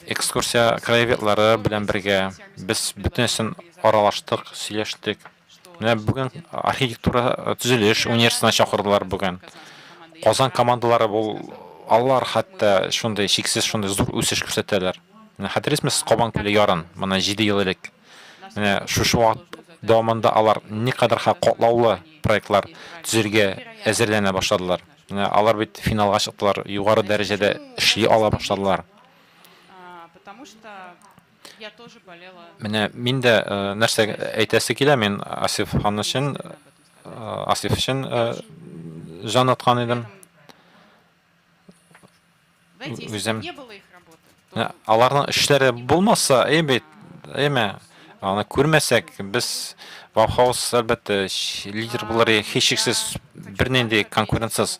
S13: экскурсия краеведлары белән бергә без бөтенесен аралаштык, сөйләштек. Менә бүген архитектура төзелеш университетына чакырдылар бүген. Казан командалары бу алар хәтта шундый чиксез шундый зур үсеш күрсәтәләр. Менә хәтерлисезме сез Кабан күле ярын, моны 7 ел элек. Менә шушы вакыт дәвамында алар никадәр катлаулы проектлар төзергә әзерләнә башладылар. Менә алар бит финалга чыктылар, югары дәрәҗәдә эшли ала башладылар. Менә мин дә нәрсә әйтәсе килә, мин Асиф хан өчен, Асиф өчен җан аткан идем. Үзем. Аларның эшләре булмаса, әй бит, әйме, аны күрмәсәк, без Баухаус, әлбәттә, лидер булыр һичшиксез, бернинди конкурентсыз,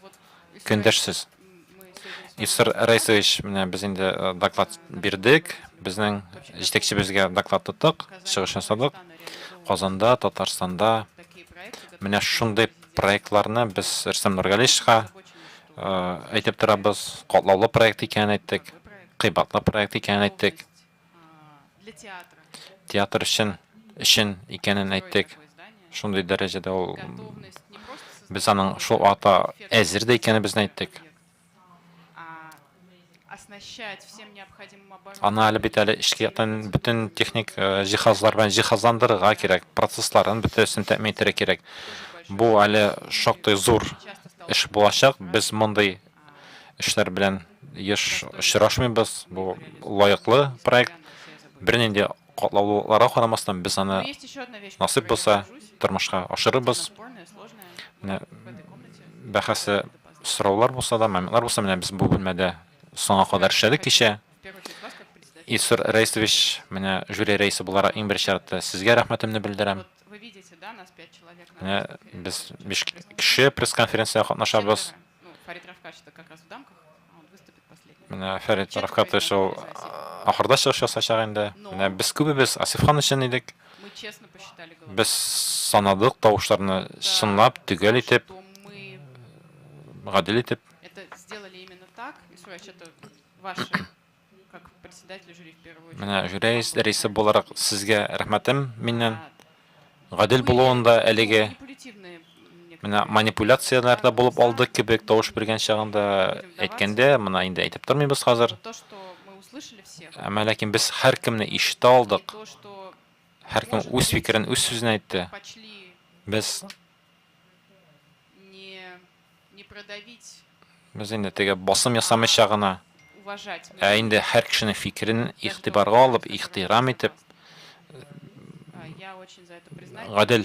S13: көндәшсез. Илсур Рәисович, менә без инде доклад бирдек, безнең җитәкчебезгә доклад тоттык, чыгыш ясадык. Казанда, Татарстанда менә шундый проектларны без Рөстәм Нургалиевичка әйтеп торабыз, катлаулы проект икәнен әйттек, кыйбатлы проект икәнен әйттек. Театр өчен өчен икәнен әйттек. Шундый дәрәҗәдә ул без аның шул ата әзер дә икәнебезне әйттек. Аны әле бит әле эчке яктан бөтен техник җиһазлар белән җиһазландырырга кирәк, процессларын бөтенесен тәэмин итәргә кирәк. Бу әле шактый зур эш булачак. Без мондый эшләр белән еш очрашмыйбыз. Бу лаеклы проект. Бернинди катлаулылыкларга карамастан, без аны насыйп булса тормышка ашырырбыз. Менә бәхәсле сораулар булса да, моментлар булса, менә без бу бүлмәдә соңга кадәр эшләдек кичә. Илсур Рәисович, менә жюри рәисе буларак иң беренче чиратта сезгә рәхмәтемне белдерәм. Менә без биш кеше пресс-конференциягә катнашабыз. Менә Фәрит Рафкатович ул ахырда чыгыш ясаячак инде. Менә без күбебез Асифхан өчен идек. Без санадык тавышларны чынлап, төгәл итеп, гадел итеп. Менә жюри рәисе буларак сезгә рәхмәтем миннән. Гадел булуын да әлеге менә манипуляцияләр дә булып алды кебек тавыш биргән чагында әйткәндә, моны инде әйтеп тормыйбыз хәзер. Әмма ләкин без һәркемне ишетә алдык. Һәркем үз фикерен, үз сүзен әйтте. Без Без инде теге басым ясамыйча гына, ә инде һәр кешенең фикерен игътибарга алып, ихтирам итеп, гадел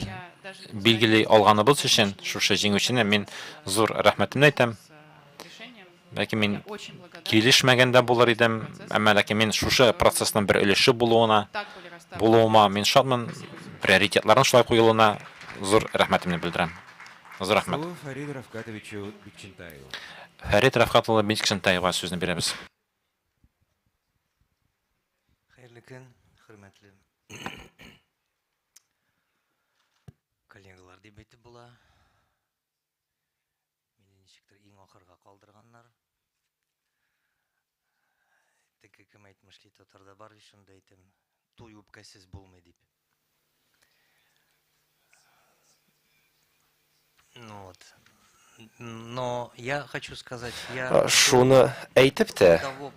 S13: билгели алганыбыз өчен шушы җиңүчене мин зур рәхмәтемне әйтәм. Бәлки мин килешмәгән дә булыр идем, әмма ләкин мин шушы процессның бер өлеше булуына, булуыма мин шатмын, приоритетларның шулай куелуына зур рәхмәтемне белдерәм. Зур рәхмәт.
S8: Слово Фариду Рафкатовичу Бикчәнтаеву.
S13: Фәрит Рафкат улы Бикчәнтаевга сүзне бирәбез.
S15: Хәерле көн, хөрмәтле коллегалар дип әйтеп була. Мине ничектер иң ахырга калдырганнар. Теге кем әйтмешли, татарда бар бит шундый әйтем, туй үпкәсез булмый дип. Ну вот. Но я хочу сказать, я
S7: Шуны әйтеп тә,
S15: того,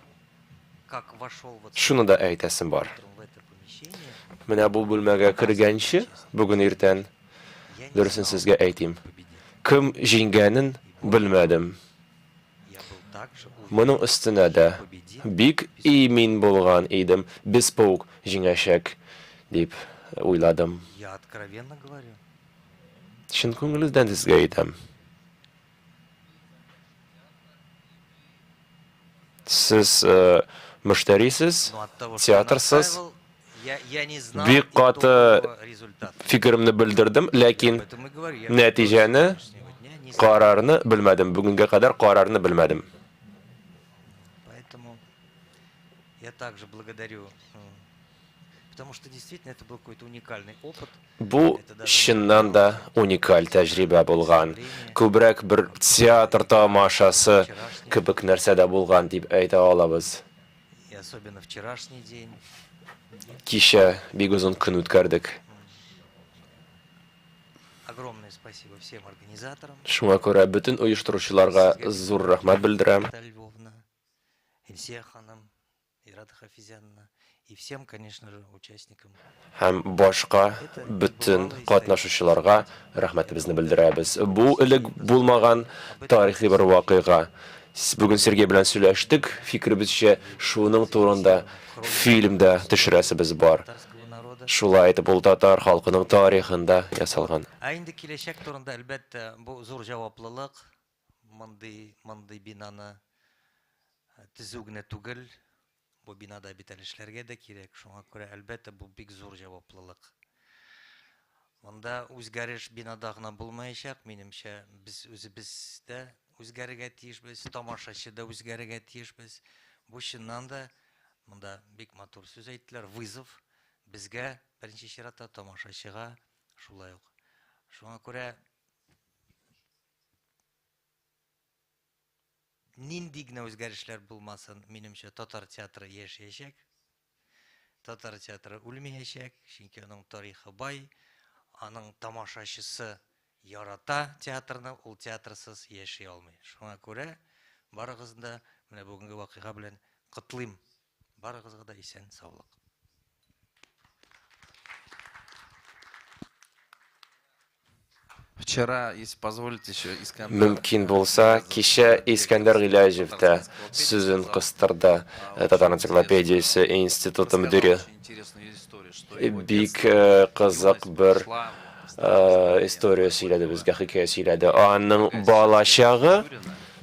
S15: как вошел вот
S7: шуны да әйтәсем бар.
S15: в это помещение,
S7: Менә бу бүлмәгә кергәнче, бүген иртән, дөресен сезгә әйтим, кем җиңгәнен белмәдем. Моның өстенә дә бик имин булган идем, Bespoke җиңәчәк дип уйладым.
S15: Я откровенно говорю.
S7: Чын күңелдән сезгә әйтәм. Сез мөштәрисез, театрсыз. Бик каты фикеремне белдердем, ләкин нәтиҗәне, карарны белмәдем. Бүгенгә кадәр карарны белмәдем.
S15: Я также благодарю, потому что действительно это был какой-то уникальный опыт.
S7: Бу чыннан да уникаль тәҗрибә булган. Күбрәк бер театр тамашасы кебек нәрсә дә булган дип әйтә алабыз.
S15: И особенно вчерашний день.
S7: Кичә бик озын көн үткәрдек.
S15: Огромное спасибо всем организаторам.
S7: Шуңа күрә бөтен оештыручыларга зур рәхмәт белдерәм.
S15: Наталья Львовна, Илсия ханым, Ирада Хафизяновна и всем, конечно же, участникам.
S7: Һәм башка бөтен катнашучыларга рәхмәтебезне белдерәбез. Бу элек булмаган тарихи бер вакыйга. Бүген Сергей белән сөйләштек, фикеребезчә, шуның турында фильм да төшерәсебез бар. Шулай итеп, ул татар халкының тарихында ясалган.
S15: Ә инде киләчәк турында, әлбәттә, бу зур җаваплылык. Мондый, мондый бинаны төзү генә түгел, бу бинада бит әле эшләргә дә кирәк. Шуңа күрә, әлбәттә, бу бик зур җаваплылык. Монда үзгәреш бинада гына булмаячак, минемчә, без үзебез дә үзгәрергә тиешбез, тамашачы да үзгәрергә тиешбез. Бу чыннан да, монда бик матур сүз әйттеләр, вызов безгә, беренче чиратта, тамашачыга шулай ук. Шуңа күрә нинди генә үзгәрешләр булмасын, минемчә, татар театры яшәячәк. Татар театры үлмәячәк, чөнки аның тарихы бай, аның тамашачысы ярата театрны, ул театрсыз яши алмый. Шуңа күрә барыгызны да менә бүгенге вакыйга белән котлыйм. Барыгызга да исән саулык.
S1: Вчера, если позволите, еще Искандер...
S7: Мөмкин булса, кичә Искәндәр Гыйләҗев тә сүзен кыстырды, Татар энциклопедиясе институты мөдире. Бик кызык бер история сөйләде безгә, хикәя сөйләде. Аның балачагы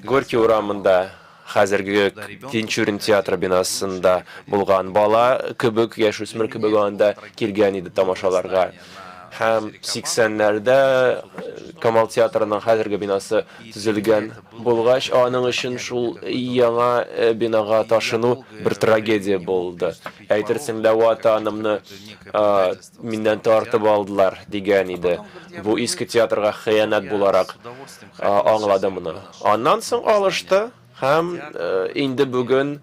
S7: Горький урамында, хәзерге Тинчурин театры бинасында булган. Бала кебек, яшүсмер кебек анда килгән иде тамашаларга. Һәм 80-нәрдә Камал театрының хәзерге бинасы төзелгән булгач, аның өчен шул яңа бинага ташыну бер трагедия булды. Әйтерсең лә ватанымны миннән тартып алдылар, дигән иде. Бу иске театрга хыянәт буларак аңлады моны. Аннан соң алышты һәм инде бүген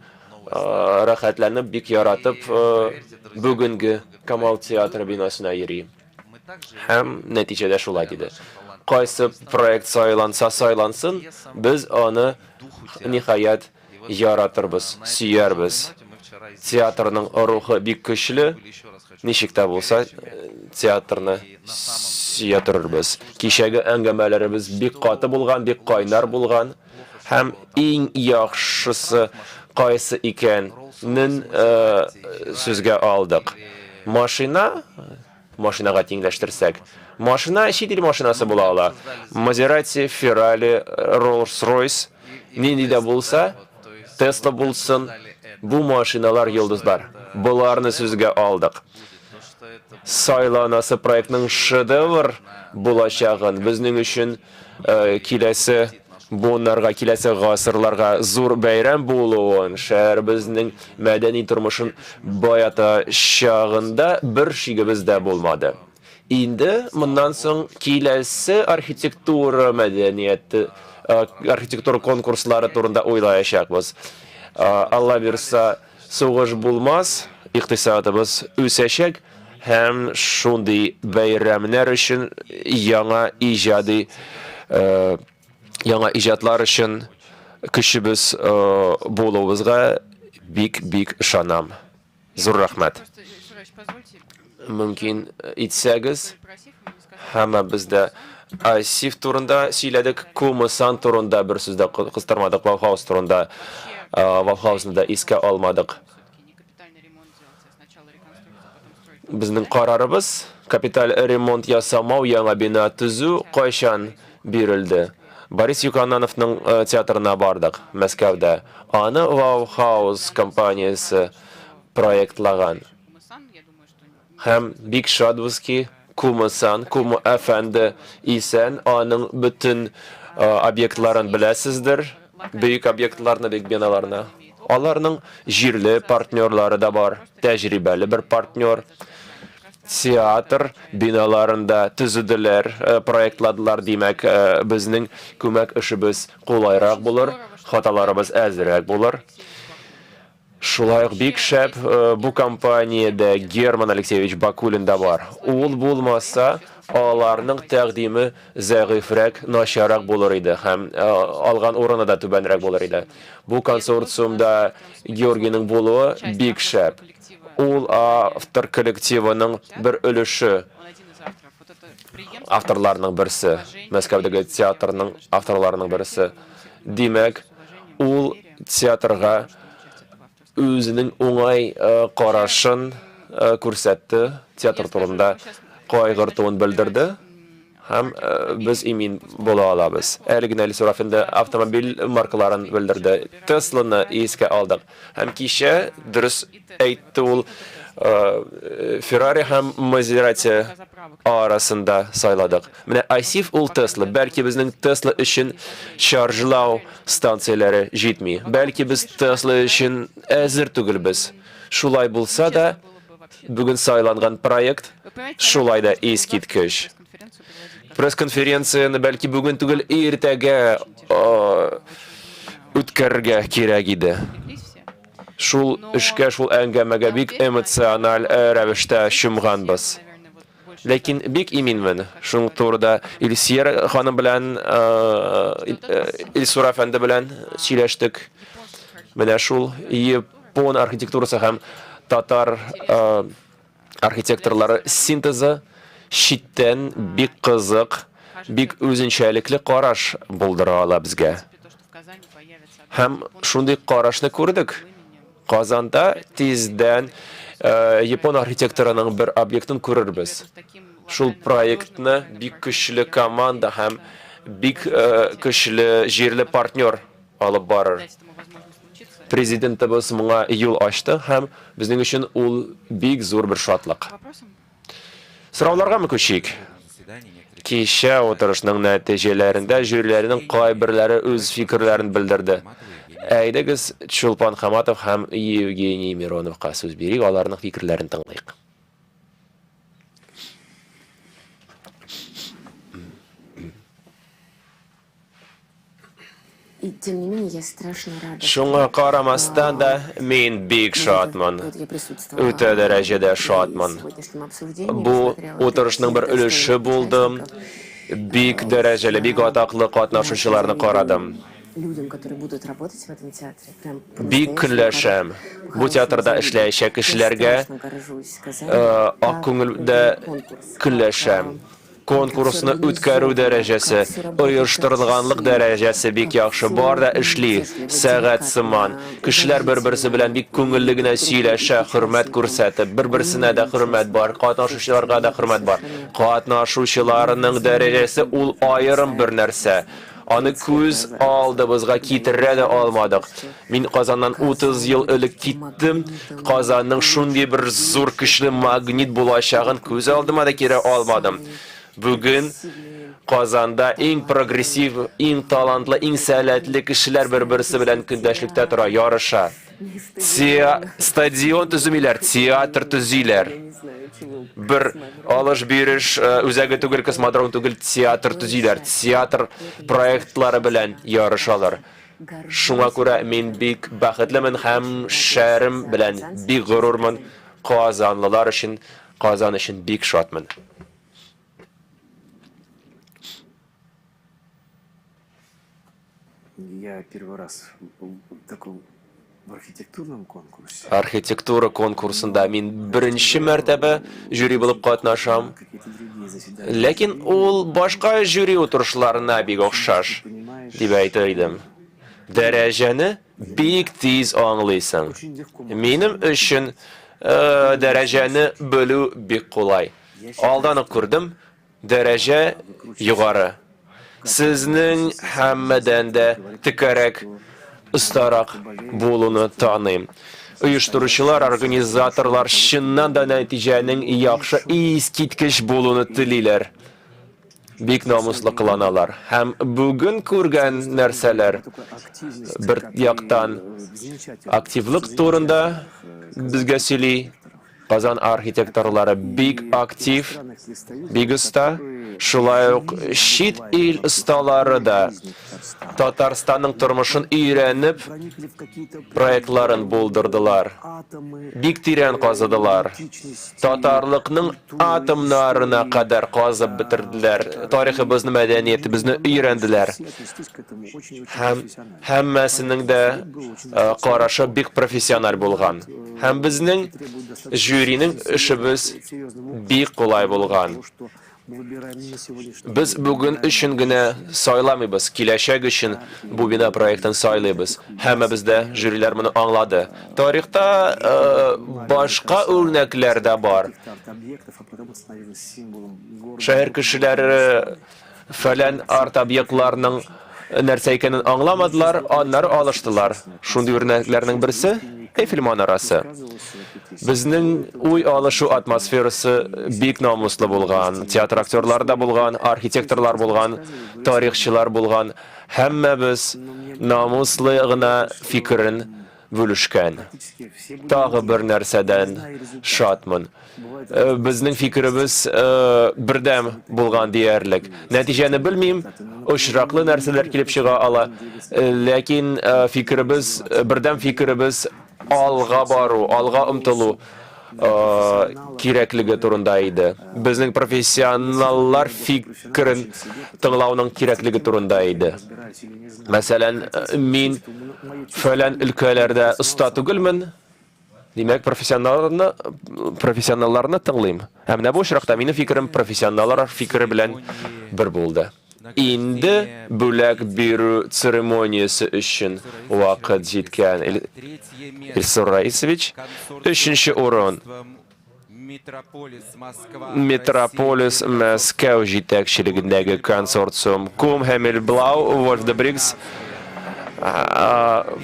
S7: рәхәтләнеп, бик яратып бүгенге Камал театры бинасына йөри. Һәм нәтиҗәдә шулай диде. Кайсы проект сайланса сайлансын, без аны ниһаять яратырбыз, сөярбез. Театрның рухы бик көчле, ничек тә булса театрны сөя торырбыз. Кичәге әңгәмәләребез бик каты булган, бик кайнар булган һәм иң яхшысы кайсы икәнен сүзгә алдык. Машина машинага тиңләштерсәк. Машина чит ил машинасы була ала. Мазерати, Феррари, Роллс-Ройс, нинди дә булса, Тесла булсын, бу машиналар йолдызлар. Боларны сүзгә алдык. Сайланасы проектның шедевр булачагын безнең өчен киләсе буыннарга, киләсе гасырларга зур бәйрәм булуын, шәһәребезнең мәдәни тормышын баетачагында бер шигебез дә булмады. Инде моннан соң киләсе архитектура мәдәнияте, архитектура конкурслары турында уйлаячакбыз. Алла бирса, сугыш булмас, икътисадыбыз үсәчәк һәм шундый бәйрәмнәр өчен яңа иҗади яңа иҗатлар өчен көчебез булуыбызга бик-бик ышанам. Зур рәхмәт. Мөмкин итсәгез, һәммәбез дә Асиф турында сөйләдек, Кумасан турында бер сүз дә кыстырмадык, Баухаус турында, Баухаусны да искә алмадык. Безнең карарыбыз, капиталь ремонт ясамау, яңа бина төзү кайчан бирелде? Борис Юканановның театрына бардык, Мәскәүдә. Аны Баухаус компаниясе проектлаган. Һәм бик шатбыз ки, Кума-сан, Кума әфәнде исән, аның бөтен объектларын беләсездер, бөек объектларны, бөек биналарны. Аларның җирле партнерлары да бар, тәҗрибәле бер партнер. Театр биналарын да төзеделәр, проектладылар, димәк, безнең күмәк эшебез кулайрак булыр, хаталарыбыз әзрәк булыр. Шулай ук бик шәп бу компаниядә Герман Алексеевич Бакулин да бар. Ул булмаса, аларның тәкъдиме зәгыйфьрәк, начаррак булыр иде һәм алган урыны да түбәнрәк булыр иде. Бу консорциумда Георгийның булуы бик шәп. Ул автор коллективының бер өлеше, авторларның берсе, Мәскәүдәге театрның авторларының берсе. Димәк, ул театрга үзенең уңай карашын күрсәтте, театр турында кайгыртуын белдерде һәм без имин була алабыз. Әле генә Илсур әфәнде автомобиль маркаларын белдерде. Тесланы искә алдык. Һәм кичә дөрес әйтте ул, Феррари һәм Мазерати арасында сайладык. Менә Асиф ул Тесла. Бәлки безнең Тесла өчен чаржлау станцияләре җитми. Бәлки без Тесла өчен әзер түгелбез. Шулай булса да, бүген сайланган проект шулай да искиткеч. Пресс-конференцияне бәлки бүген түгел, иртәгә үткәрергә кирәк иде. Шул эшкә, шул әңгәмәгә бик эмоциональ рәвештә чумганбыз. Ләкин бик иминмен, шул турыда Илсөяр ханым белән, Илсур әфәнде белән сөйләштек. Менә шул япон архитектурасы һәм татар архитекторлары синтезы читтән бик кызык, бик үзенчәлекле караш булдыра ала безгә. Һәм шундый карашны күрдек. Казанда тиздән япон архитекторының бер объектын күрербез. Шул проектны бик көчле команда һәм бик көчле җирле партнер алып барыр. Президентыбыз моңа юл ачты һәм безнең өчен ул бик зур бер шатлык. Сорауларгамы күчик? Кичә утырышның нәтиҗәләрендә жюриләрнең кайберләре үз фикерләрен белдерде. Әйдәгез, Чулпан Хаматов һәм Евгений Мироновка сүз бирик, аларның фикерләрен тыңлыйк. Шуңа карамастан да, мин бик шатмын. Үтә дәрәҗәдә шатмын. Бу утырышның бер өлеше булдым. Бик дәрәҗәле, бик атаклы катнашучыларны карадым. Бик көнләшәм. Бу театрда эшләячәк кешеләргә ак күңелдә көнләшәм. Конкурсны үткәрү дәрәҗәсе, оештырылганлык дәрәҗәсе бик яхшы, бар да эшли, сәгать сыман. Кешеләр бер-берсе белән бик күңелле генә сөйләшә, хөрмәт күрсәтеп, бер-берсенә дә хөрмәт бар, катнашучыларга да хөрмәт бар. Катнашучыларның дәрәҗәсе ул аерым бер нәрсә. Аны күз алдыбызга китерә дә алмадык. Мин Казаннан 30 ел элек киттем. Казанның шундый бер зур көчле магнит булачагын күз алдыма да китерә алмадым. Бүген Казанда иң прогрессив, иң талантлы, иң сәләтле кешеләр бер-берсе белән көндәшлектә тора, ярыша. Стадион төземиләр, театр төзиләр. Бер алыш-биреш үзәге түгел, космодром түгел, театр төзиләр. Театр проектлары белән ярышалар. Шуңа күрә мин бик бәхетлемен һәм шәһәрем белән бик горурмын. Казанлылар өчен, Казан өчен бик шатмын.
S16: Я первый раз в таком в архитектурном конкурсе.
S7: Архитектура конкурсында мин беренче мәртәбә жюри булып катнашам. Ләкин ул башка жюри утырышларына бик охшаш, дип әйтер идем. Дәрәҗәне бик тиз аңлыйсың. Минем өчен дәрәҗәне белү бик кулай. Алдан ук күрдем, Дәрәҗә югары. Сезнең һәммәдән дә текәрәк, остарак булуны таныйм. Оештыручылар, организаторлар чыннан да нәтиҗәнең яхшы, искиткеч булуны телиләр. бик намуслы кыланалар. Һәм бүген күргән нәрсәләр бер яктан активлык турында безгә сөйли. Казан архитекторлары бик актив, бик оста. Шулай ук чит ил осталары да Татарстанның тормышын өйрәнеп, проектларын булдырдылар. Бик тирән казыдылар. Татарлыкның атомнарына кадәр казып бетерделәр. Тарихыбызны, мәдәниятебезне өйрәнделәр. Һәм һәммәсенең дә карашы бик профессиональ булган. Һәм безнең жюриның эшебез бик кулай булган. Без бүген өчен генә сайламыйбыз, киләчәк өчен бу бина проектын сайлыйбыз. Һәммәбез дә, жюрилар моны аңлады. Тарихта башка үрнәкләр дә бар. Шәһәр кешеләре фәлән арт-объектларның нәрсә икәнен аңламадылар, аннары алыштылар. Шундый үрнәкләрнең берсе Эйфель манарасы. Безнең уй алышу атмосферасы бик намуслы булган. Театр актерлары да булган, архитекторлар булган, тарихчылар булган. Һәммәбез намуслы гына фикерен бүлешкән. Тагы бер нәрсәдән шатмын. Э, безнең фикеребез э, бердәм булган диярлек. Нәтиҗәне белмим, очраклы нәрсәләр килеп чыга ала. Э, ләкин фикеребез, бердәм фикеребез алга бару, алга омтылу кирәклеге турында иде. Безнең профессионаллар фикерен тыңлауның кирәклеге турында иде. Мәсәлән, мин фәлән өлкәләрдә оста түгелмен, димәк, профессионалларны, профессионалларны тыңлыйм. Ә менә бу очракта минем фикерем профессионаллар фикере белән бер булды. Инде бүләк бирү церемониясе өчен вакыт җиткән. Илсур Раисович, өченче урын. Метрополис Мәскәү җитәкчелегендәге консорциум Кум һәм Эльблау, Вольф де Бригс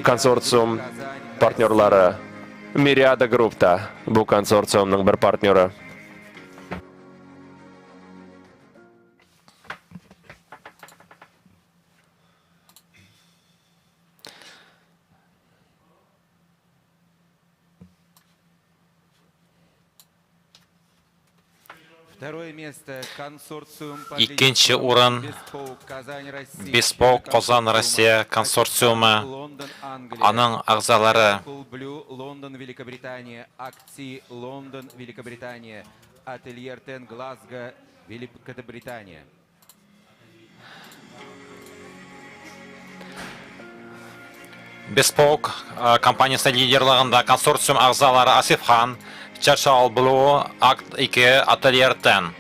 S7: консорциум партнерлары. Мириада Групп та бу консорциумның бер партнеры.
S13: Икенче урын Bespoke Казан Россия консорциумы, аның әгъзалары. Bespoke компаниясе лидерлыгында консорциум әгъзалары Асиф Хан, Чачал Блу, Акт 2, Ательер Тен.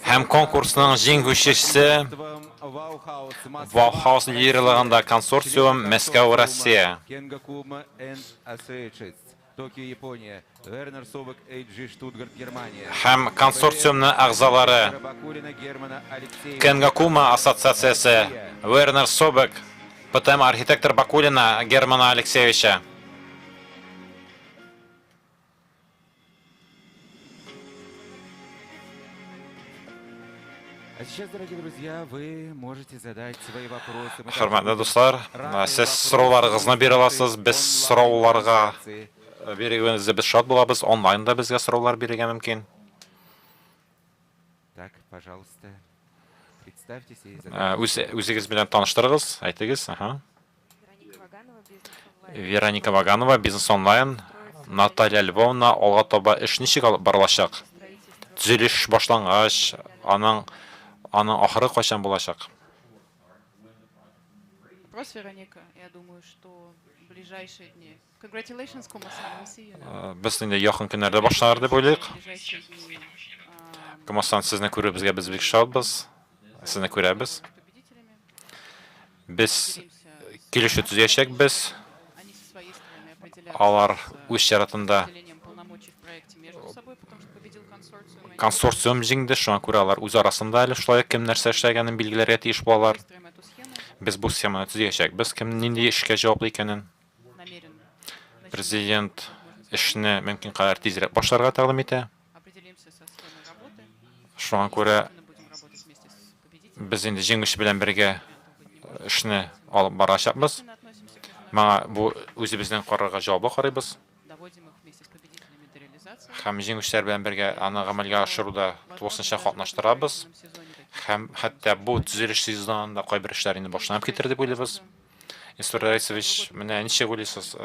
S13: Һәм конкурсның җиңүчесе Ваухаус лидерлыгында консорциум Мәскәү, Россия. Һәм консорциумның әгъзалары Кенгакума ассоциациясе, Вернер Собек, ПТМ архитектор Бакулина Германа Алексеевича. Хөрмәтле дуслар, сез сорауларыгызны бирә аласыз, без сорауларга бирүегезгә без шат булабыз, онлайн да безгә сораулар бирергә мөмкин.
S8: Так, пожалуйста, представьтесь и
S13: Үз, үзегез белән таныштырыгыз, әйтегез, ага. Вероника Ваганова, Бизнес онлайн. Наталья Львовна, алга таба эш ничек алып барылачак? Төзелеш башлангач, аның аның ахыры кайчан булачак?
S12: Вопрос, Вероника, я думаю, что в ближайшие дни. Congratulations, Кумасан, we'll see you now.
S13: Без инде якын көннәрдә башланыр дип уйлыйк. Кумасан, сезне күрүебезгә без бик шатбыз. Сезне күрәбез. Без килешү төзиячәкбез. Алар үз чиратында консорциум җиңде, шуңа күрә алар үз арасында әле шулай кем нәрсә эшләгәнен билгеләргә тиеш булалар. Без бу схеманы төзиячәкбез, кем нинди эшкә җаваплы икәнен. Президент эшне мөмкин кадәр тизрәк башларга тәкъдим итә. Шуңа күрә без инде җиңүче белән бергә эшне алып барачакбыз. Моңа бу үзебезнең карарга җаваплы карыйбыз. Һәм җиңүчеләр белән бергә аны гамәлгә ашыруда тулысынча катнаштырабыз. Һәм хәтта бу төзелеш сезонында кайбер эшләр инде башланып китер дип уйлыйбыз. Илсур Рәисович, менә ничек уйлыйсыз,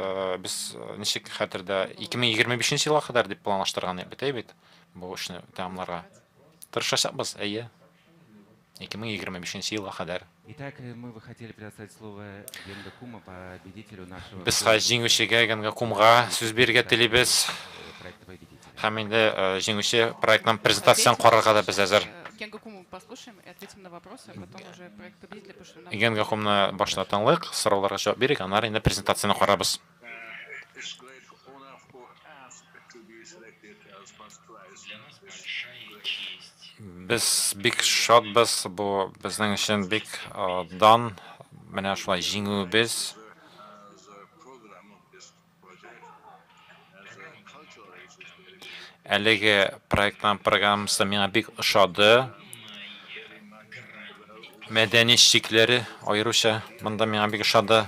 S13: без ничек хәтердә 2025 елга кадәр дип планлаштырган бит, әй бит, бу эшне тәмамларга. Тырышачакбыз, әйе. 2025 елга кадәр.
S8: Итак, мы бы хотели предоставить слово Генга Кума, победителю нашего
S13: Без хәзер җиңүчегә Генга Кумга сүз бирергә телибез.
S8: проекта победителя.
S13: Һәм инде җиңүче проектның презентациясен карарга да без әзер.
S12: Генга Куму послушаем и ответим на вопросы, а потом уже проект победителя, потому что нам
S13: Генга Кумны башта тыңлыйк, сорауларга җавап бирик, аннары инде презентацияне карарбыз. Без бик шатбыз, бу безнең өчен бик дан, менә шулай җиңүебез. Әлеге проектның программасы миңа бик ошады. Мәдәни чикләре аеруча монда миңа бик ошады.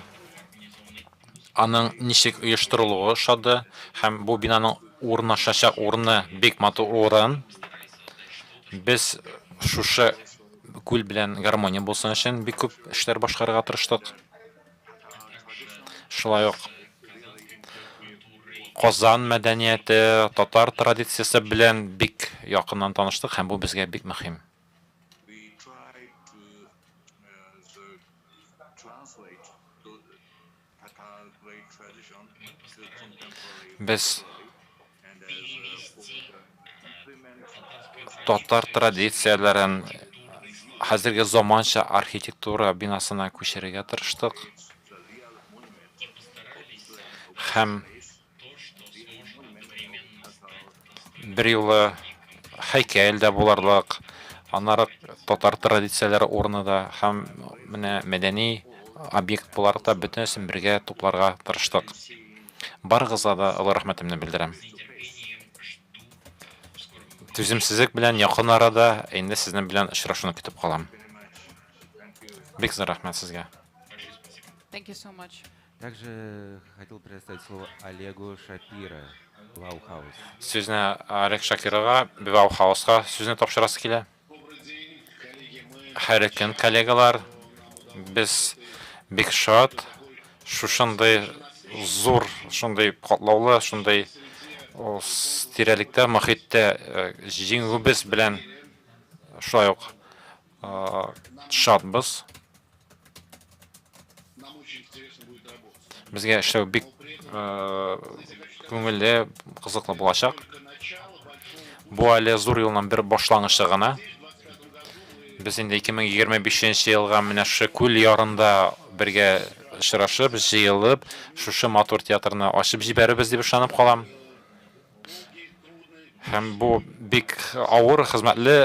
S13: Аның ничек оештырылуы ошады һәм бу бинаның урнашачак урыны бик матур урын. Без шушы күл белән гармония булсын өчен бик күп эшләр башкарырга тырыштык. Шулай ук Казан мәдәнияте, татар традициясе белән бик якыннан таныштык һәм бу безгә бик мөһим. Без татар традицияләрен хәзерге заманча архитектура бинасына күчерергә тырыштык. Һәм берьюлы һәйкәл дә булырлык, аннары татар традицияләре урыны да һәм менә мәдәни объект буларак та бөтенесен бергә тупларга тырыштык. Барыгызга да олы рәхмәтемне белдерәм. Түземсезлек белән якын арада инде сезнең белән очрашуны көтеп калам. Бик зур рәхмәт сезгә.
S12: Thank you so much.
S8: Также хотел предоставить слово Олегу Шапиро, Баухаус.
S13: Сүзне Олег Шакирога, Баухауска сүзне тапшырасы килә. Хәерле көн, коллегалар. Без бик шат шушындый зур, шундый катлаулы, шундый тирәлектә, мохиттә җиңүебез белән шулай ук шатбыз. Безгә эшләү бик күңелле, кызыклы булачак. Бу әле зур юлның бер башлангычы гына. Без инде 2025 елга менә шушы күл ярында бергә очрашып, җыелып, шушы матур театрны ачып җибәрербез дип ышанып калам. Һәм бу бик авыр, хезмәтле,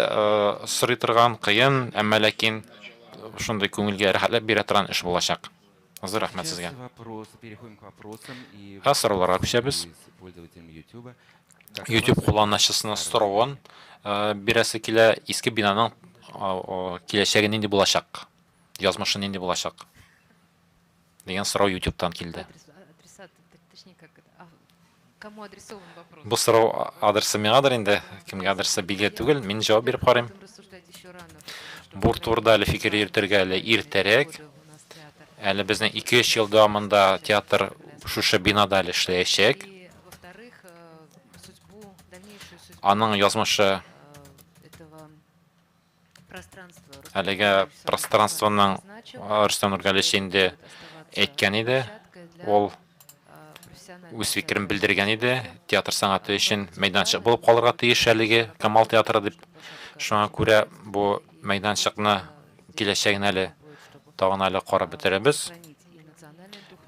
S13: сорый торган, кыен, әмма ләкин шундый күңелгә рәхәтлек бирә торган эш булачак. Зур рәхмәт сезгә. Хәзер сорауларга күчәбез. YouTube кулланучысының соравын бирәсе килә, иске бинаның киләчәге нинди булачак? Язмышы нинди булачак? Дигән сорау YouTube'тан килде. Бу сорау адресы миңадыр инде, кемгә адресы билгеле түгел, мин җавап биреп карыйм. Бу турыда әле фикер йөртергә әле иртәрәк. Әле безнең 2-3 ел дәвамында театр шушы бинада әле эшләячәк. Аның язмышы әлеге пространствоның Рөстәм Нургалиевич инде әйткән иде. Ул үз фикерен белдергән иде. Театр сәнгате өчен мәйданчык булып калырга тиеш әлеге Камал театры дип. Шуңа күрә бу мәйданчыкны киләчәген әле тагын әле карап бетерәбез.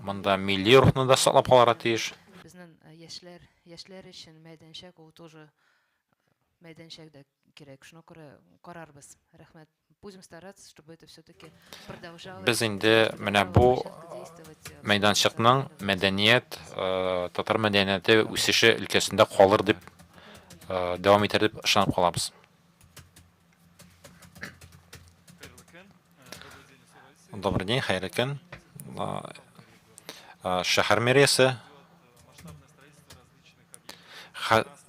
S13: Монда милли рухны да саклап калырга тиеш.
S14: Безнең яшьләр, яшьләр өчен мәйданчык ул тоже мәйданчык да кирәк. Шуңа күрә карарбыз. Рәхмәт.
S13: Без инде менә бу мәйданчыкның мәдәният, татар мәдәнияте үсеше өлкәсендә калыр дип, дәвам итәр дип ышанып калабыз. Добрый день, хәерле көн. Шәһәр мэриясе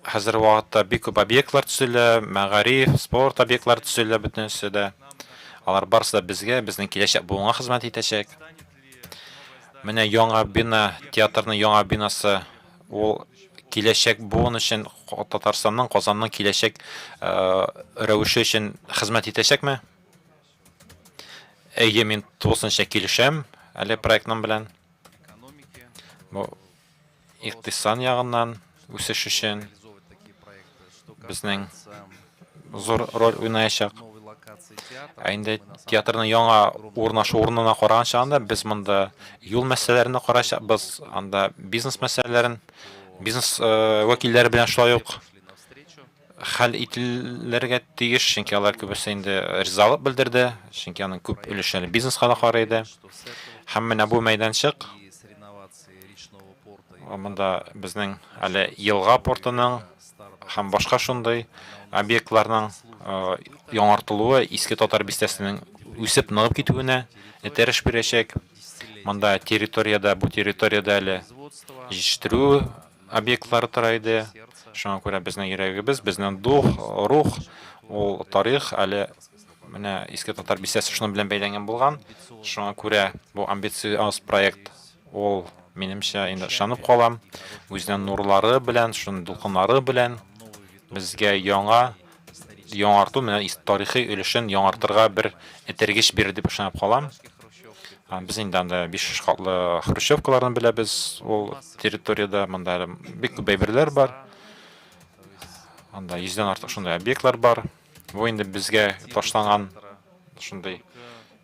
S13: хәзер вакытта бик күп объектлар төзелә, мәгариф, спорт объектлары төзелә бөтенесе дә. Алар барысы да безгә, безнең киләчәк буынга хезмәт итәчәк. Менә яңа бина, театрның яңа бинасы, ул киләчәк буын өчен Татарстанның, Казанның киләчәк рәвеше өчен хезмәт итәчәкме? Әйе, мин тулысынча килешәм әле проектның белән. Бу икътисан ягыннан үсеш өчен безнең зур роль уйнаячак. Ә инде театрның яңа урнашу урынына караган чагында без монда юл мәсьәләләрен караячакбыз, анда бизнес мәсьәләләрен, бизнес э, вәкилләре белән шулай ук хәл ителергә тиеш, чөнки алар күбесе инде ризалык белдерде, чөнки аның күп өлеше әле бизнеска да карый иде. Һәм менә бу мәйданчык монда безнең әле елга портының һәм башка шундый объектларның яңартылуы Иске Татар бистәсенең үсеп ныгып китүенә этәреш бирәчәк. Монда территориядә, бу территориядә әле җитештерү объектлары тора иде. Шуңа күрә безнең йөрәгебез, безнең дух, рух, ул тарих әле менә Иске Татар бистәсе шуның белән бәйләнгән булган. Шуңа күрә бу амбициоз проект ул, минемчә, инде ышанып калам, үзенең нурлары белән, шуның дулкыннары белән безгә яңа яңарту, менә тарихи өлешен яңартырга бер этәргеч бирер дип ышанып калам. Без инде анда 5 катлы хрущевкаларны беләбез, ул территориядә монда әле бик күп әйберләр бар. Анда йөздән артык шундый объектлар бар. Бу инде безгә ташланган шундый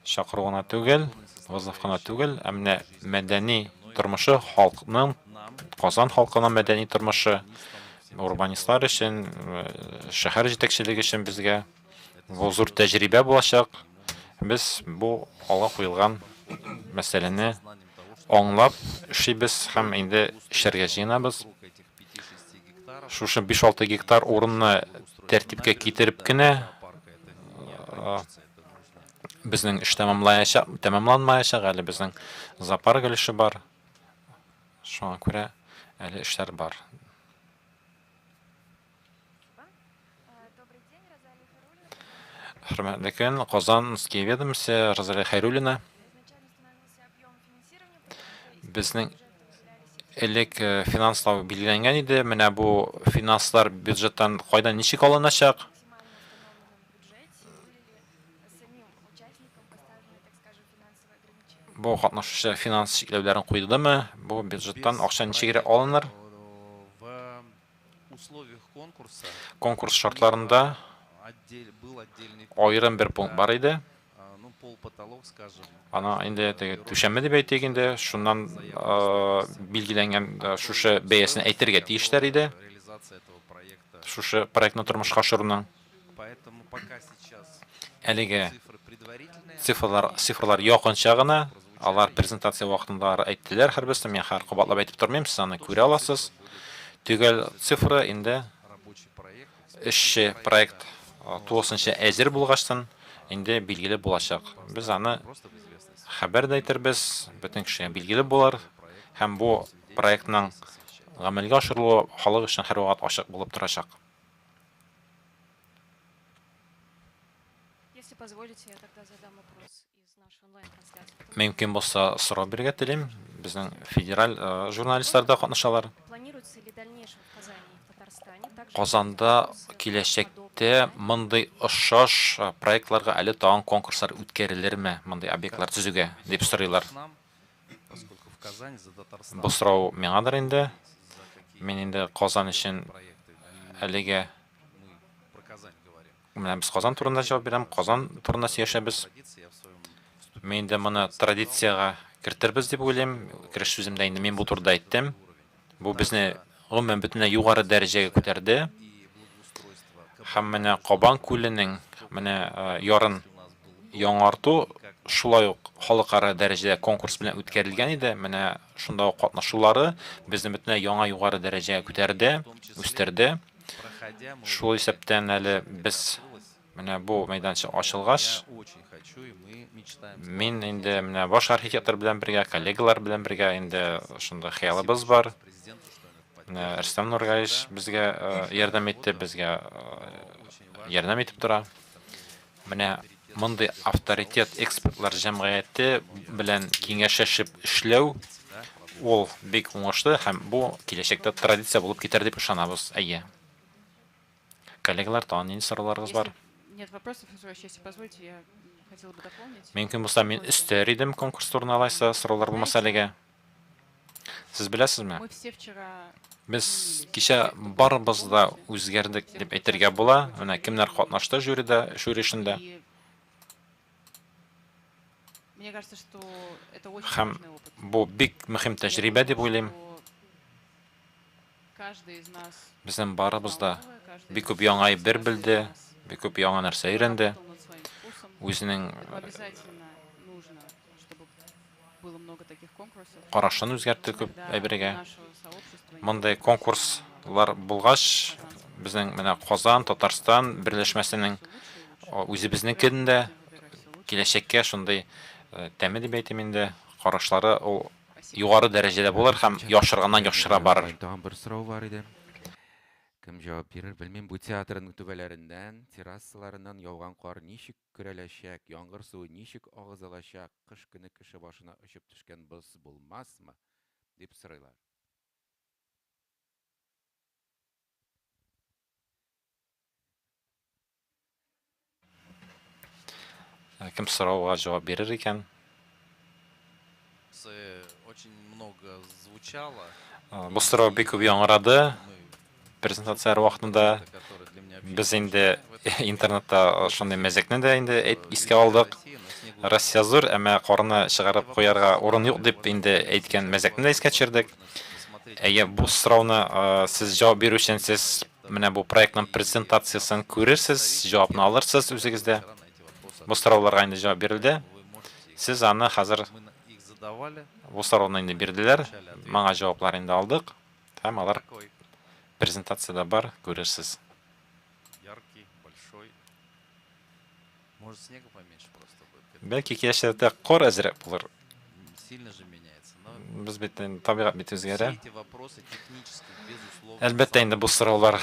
S13: чакыру гына түгел, вызов кына түгел, ә менә мәдәни тормышы халыкның, Казан халкының мәдәни тормышы, урбанистлар өчен, шәһәр җитәкчелеге өчен безгә бу зур тәҗрибә булачак. Без бу алга куелган мәсьәләне аңлап эшлибез һәм инде эшләргә җыенабыз. Шушы 5-6 гектар урынны тәртипкә китереп кенә безнең эш тәмамлаячак, тәмамланмаячак, әле безнең зоопарк өлеше бар. Шуңа күрә әле эшләр бар. Хөрмәтле көн, Казанские ведомости, Розалия Хәйруллина. Безнең элек э, финанслау билгеләнгән иде. Менә бу финанслар бюджеттан кайдан ничек алыначак? Бу катнашучы финанс чикләүләрен куйдымы? Бу бюджеттан акча ничегрәк алыныр? Конкурс шартларында аерым бер пункт бар иде. Ана инде теге түшәме дип әйтик инде, шуннан билгеләнгән шушы бәясен әйтергә тиешләр иде. Шушы проектны тормышка ашыруның. Әлеге цифрлар, цифрлар якынча гына, алар презентация вакытында әйттеләр һәрберсе, мин хәзер кабатлап әйтеп тормыйм, сез аны күрә аласыз. Төгәл цифра инде эшче проект тулысынча әзер булгачтын инде билгеле булачак. Без аны хәбәр дә итербез, бөтен кешегә билгеле булыр һәм бу проектның гамәлгә ашырылуы халык өчен һәрвакыт ачык булып торачак.
S17: Если позволите, я тогда задам вопрос из нашей онлайн-трансляции.
S13: Мөмкин булса, сорау бирергә телим. Безнең федераль э, журналистлар да катнашалар.
S17: Планируется ли дальнейшем в Казани и в Татарстане также
S13: Казанда киләчәктә мондый охшаш э, проектларга әле тагын конкурслар үткәрелерме, мондый объектлар төзүгә, дип сорыйлар. Бу сорау миңадыр инде. Мин инде Казан өчен әлегә Менә без Казан турында җавап бирәм, Казан турында сөйләшәбез. Мин инде моны традициягә кертербез дип уйлыйм. Кереш сүземдә инде мин бу турыда әйттем. Бу безне гомумән бөтенләй югары дәрәҗәгә күтәрде. Һәм менә Кабан күленең менә э, ярын яңарту шулай ук халыкара дәрәҗәдә конкурс белән үткәрелгән иде. Менә шунда ук катнашулары безне бөтенләй яңа югары дәрәҗәгә күтәрде, үстерде. Шул исәптән әле без менә бу мәйданчык ачылгач, мин инде менә баш архитектор белән бергә, коллегалар белән бергә инде шундый хыялыбыз бар. Менә Рөстәм Нургалиевич безгә ярдәм итте, безгә ярдәм итеп тора. Менә мондый авторитет экспертлар җәмгыяте белән киңәшләшеп эшләү ул бик уңышлы һәм бу киләчәктә традиция булып китәр дип ышанабыз. Әйе. Коллегалар, тагын нинди сорауларыгыз бар?
S12: Нет вопросов, если позволите, я хотела бы дополнить.
S13: Мөмкин булса, мин өстәр идем конкурс турында, алайса, сораулар булмаса әлегә. Сез беләсезме?
S12: Мы все вчера
S13: Без кичә барыбыз да үзгәрдек дип әйтергә була. Менә кемнәр катнашты жюрида, жюри эшендә.
S12: Мне кажется, что это очень
S13: Һәм
S12: важный опыт.
S13: бу бик мөһим тәҗрибә дип уйлыйм.
S12: Каждый из нас
S13: Безнең барыбыз да бик күп яңа әйбер белде, бик күп яңа нәрсә өйрәнде. Үзенең
S12: Поэтому обязательно нужно, чтобы было много таких конкурсов.
S13: карашын үзгәртте күп
S12: Когда
S13: әйбергә.
S12: нашего сообщества
S13: Мондый конкурслар булгач, безнең менә Казан, Татарстан берләшмәсенең үзебезнекен дә киләчәккә шундый тәме дип әйтим инде, карашлары ул югары дәрәҗәдә булыр һәм яхшырганнан яхшыра барыр.
S8: Тагын бер сорау бар иде. Кем җавап бирер, белмим. Бу театрның түбәләреннән, террасаларыннан яуган кар ничек көрәләчәк, яңгыр суы ничек агызылачак, кыш көне кеше башына очып төшкән боз булмасмы, дип сорыйлар.
S13: Кем сорауга җавап бирер икән?
S1: Очень много звучало.
S13: Бу сорау бик күп яңгырады презентацияләр вакытында. Без инде интернетта шундый мәзәкне дә инде искә алдык. Россия зур, әмма карны чыгарып куярга урын юк дип инде әйткән мәзәкне дә искә төшердек. Әйе, бу сорауны сез җавап бирү өчен сез менә бу проектның презентациясен күрерсез, җавапны алырсыз үзегездә. Бу сорауларга инде җавап бирелде. Сез аны хәзер бу сорауны инде бирделәр. Моңа җаваплар инде алдык. Һәм алар презентацияда бар, күрерсез.
S1: Яркий, большой. Может, снега поменьше просто будет.
S13: Бәлки киләчәктә кар әзрәк булыр.
S1: Сильно же меняется. Но
S13: Без бит инде табигать бит үзгәрә.
S1: все эти вопросы технически, безусловно,
S13: Әлбәттә инде бу сораулар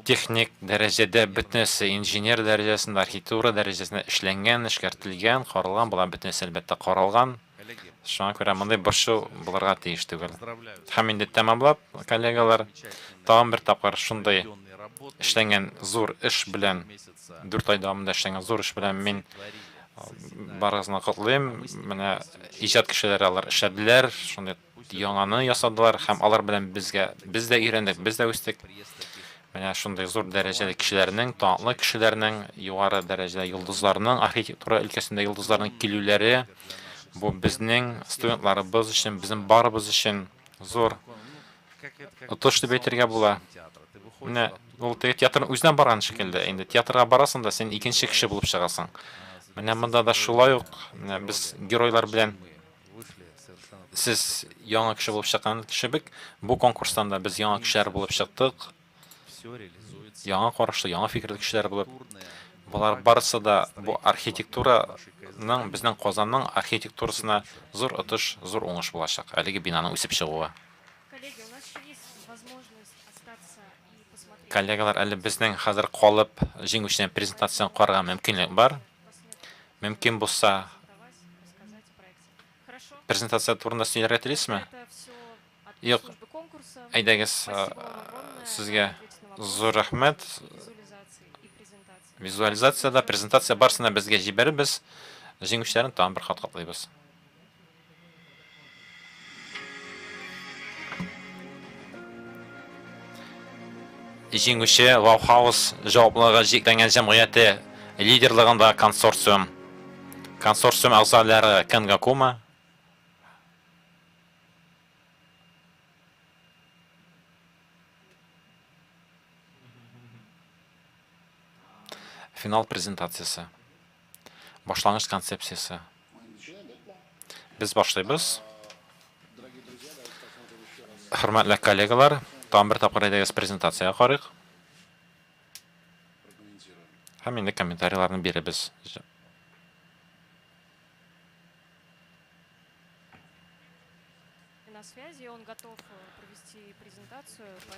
S13: техник дәрәҗәдә бөтенесе инженер дәрәҗәсендә, архитектура дәрәҗәсендә эшләнгән, эшкәртелгән, каралган, болар бөтенесе әлбәттә каралган. Шуңа күрә мондый борчу булырга тиеш түгел. Һәм инде тәмамлап, коллегалар, тагын бер тапкыр шундый эшләнгән зур эш белән, 4 ай дәвамында эшләнгән зур эш белән мин барыгызны котлыйм. Менә иҗат кешеләре алар эшләделәр, шундый яңаны ясадылар һәм алар белән безгә без дә өйрәндек, без дә үстек. Менә шундый зур дәрәҗәле кешеләрнең, талантлы кешеләрнең, югары дәрәҗәдә йолдызларның, архитектура өлкәсендә йолдызларның килүләре бу безнең студентларыбыз өчен, безнең барыбыз өчен зур отыш дип әйтергә була. Менә ул теге театрның үзенә барган шикелле. Инде театрга барасың да, син икенче кеше булып чыгасың. Менә монда да шулай ук, менә без геройлар белән сез яңа кеше булып чыккан кебек, бу конкурстан да без яңа кешеләр булып чыктык. Яңа карашлы, яңа фикерле кешеләр булып. Болар барысы да бу архитектураның, безнең Казанның архитектурасына зур отыш, зур уңыш булачак. Әлеге бинаның үсеп чыгуы.
S17: Коллеги, у нас еще есть возможность остаться и посмотреть.
S13: Коллегалар, әле безнең хәзер калып җиңүченең презентациясен карарга мөмкинлек бар. Мөмкин булса, презентация турында сөйләргә телисезме? Юк. Әйдәгез, сезгә зур рәхмәт. Визуализацияда презентация барысына безгә җибәрербез. Җиңүчеләрне тагын бер кат котлыйбыз. Җиңүче Ваухаус җаваплылыгы чикләнгән җәмгыяте лидерлыгында консорциум. Консорциум әгъзалары Кенгакума. Финал презентациясе. Башлангыч концепциясе. Без башлыйбыз. Хөрмәтле коллегалар, тагын бер тапкыр әйдәгез презентациягә карыйк. Һәм инде комментарийларны биребез.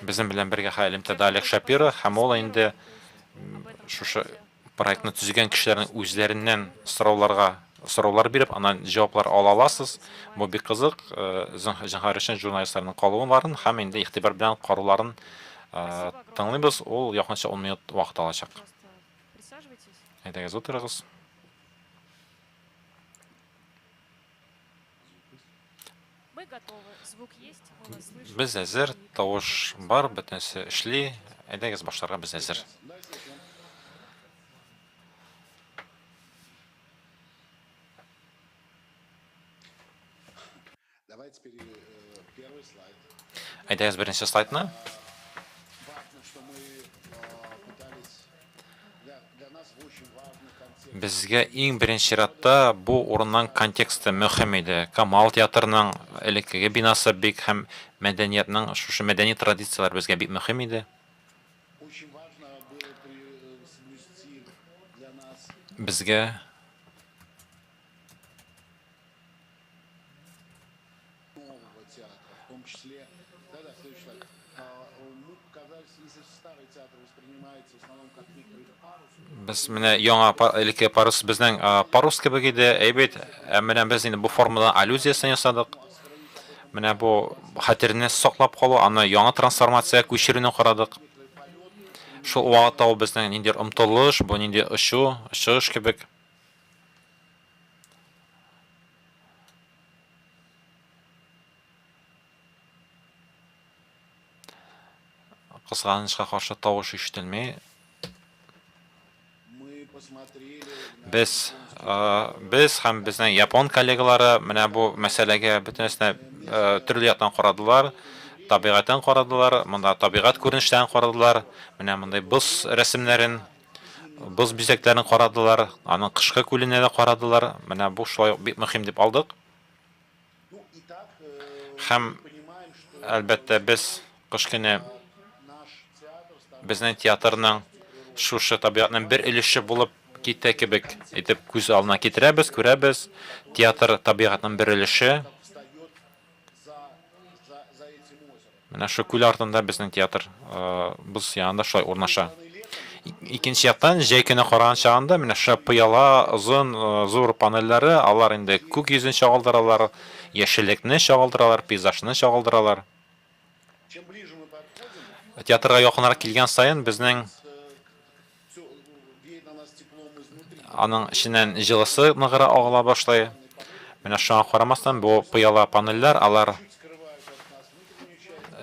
S13: Безнең белән бергә хәзер элемтәдә Олег Шапиро, һәм ул инде шушы проектны төзегән кешеләрнең үзләреннән сорауларга сораулар биреп, аннан җаваплар ала аласыз. Бу бик кызык, зинһар өчен журналистларның калуларын һәм инде игътибар белән карауларын тыңлыйбыз. Ул якынча 10 минут вакыт алачак. Әйдәгез, утырыгыз. Без әзер, тавыш бар, бөтенесе эшли. Әйдәгез, башларга без әзер. Әйдәгез беренче слайдны. Безгә иң беренче чиратта бу урынның контексты мөһим иде. Камал театрының элеккеге бинасы бик һәм мәдәниятның шушы мәдәни традицияләр безгә бик мөһим иде. Безгә Без менә яңа элекке парус безнең парус кебек иде, әйбәт. Ә менә без инде бу формадан аллюзиясен ясадык. Менә бу хәтерне саклап калу, аны яңа трансформациягә күчерүне карадык. Шул вакытта ул безнең ниндидер омтылыш, бу нинди очу, очыш кебек. Кызганычка каршы тавыш ишетелми. Без без һәм безнең япон коллегалары менә бу мәсьәләгә бөтенесенә төрле яктан карадылар, табигатен карадылар, монда табигать күренешләрен карадылар, менә мондый боз рәсемнәрен, боз бизәкләрен карадылар, аның кышкы күленә дә карадылар. Менә бу шулай ук бик мөһим дип алдык. Һәм, әлбәттә, без кыш көне безнең театрның шушы табигатьнең бер өлеше булып китә кебек итеп күз алдына китерәбез, күрәбез. Театр табигатьнең бер өлеше. Менә шул күл артында безнең театр боз янында шулай урнаша. Икенче яктан, җәй көне караган чагында менә шушы пыяла озын зур панельләре, алар инде күк йөзен чагылдыралар, яшеллекне чагылдыралар, пейзажны чагылдыралар. Театрга якынрак килгән саен безнең Аның эченнән җылысы ныграк агыла башлый. Менә шуңа карамастан, бу пыяла панельләр, алар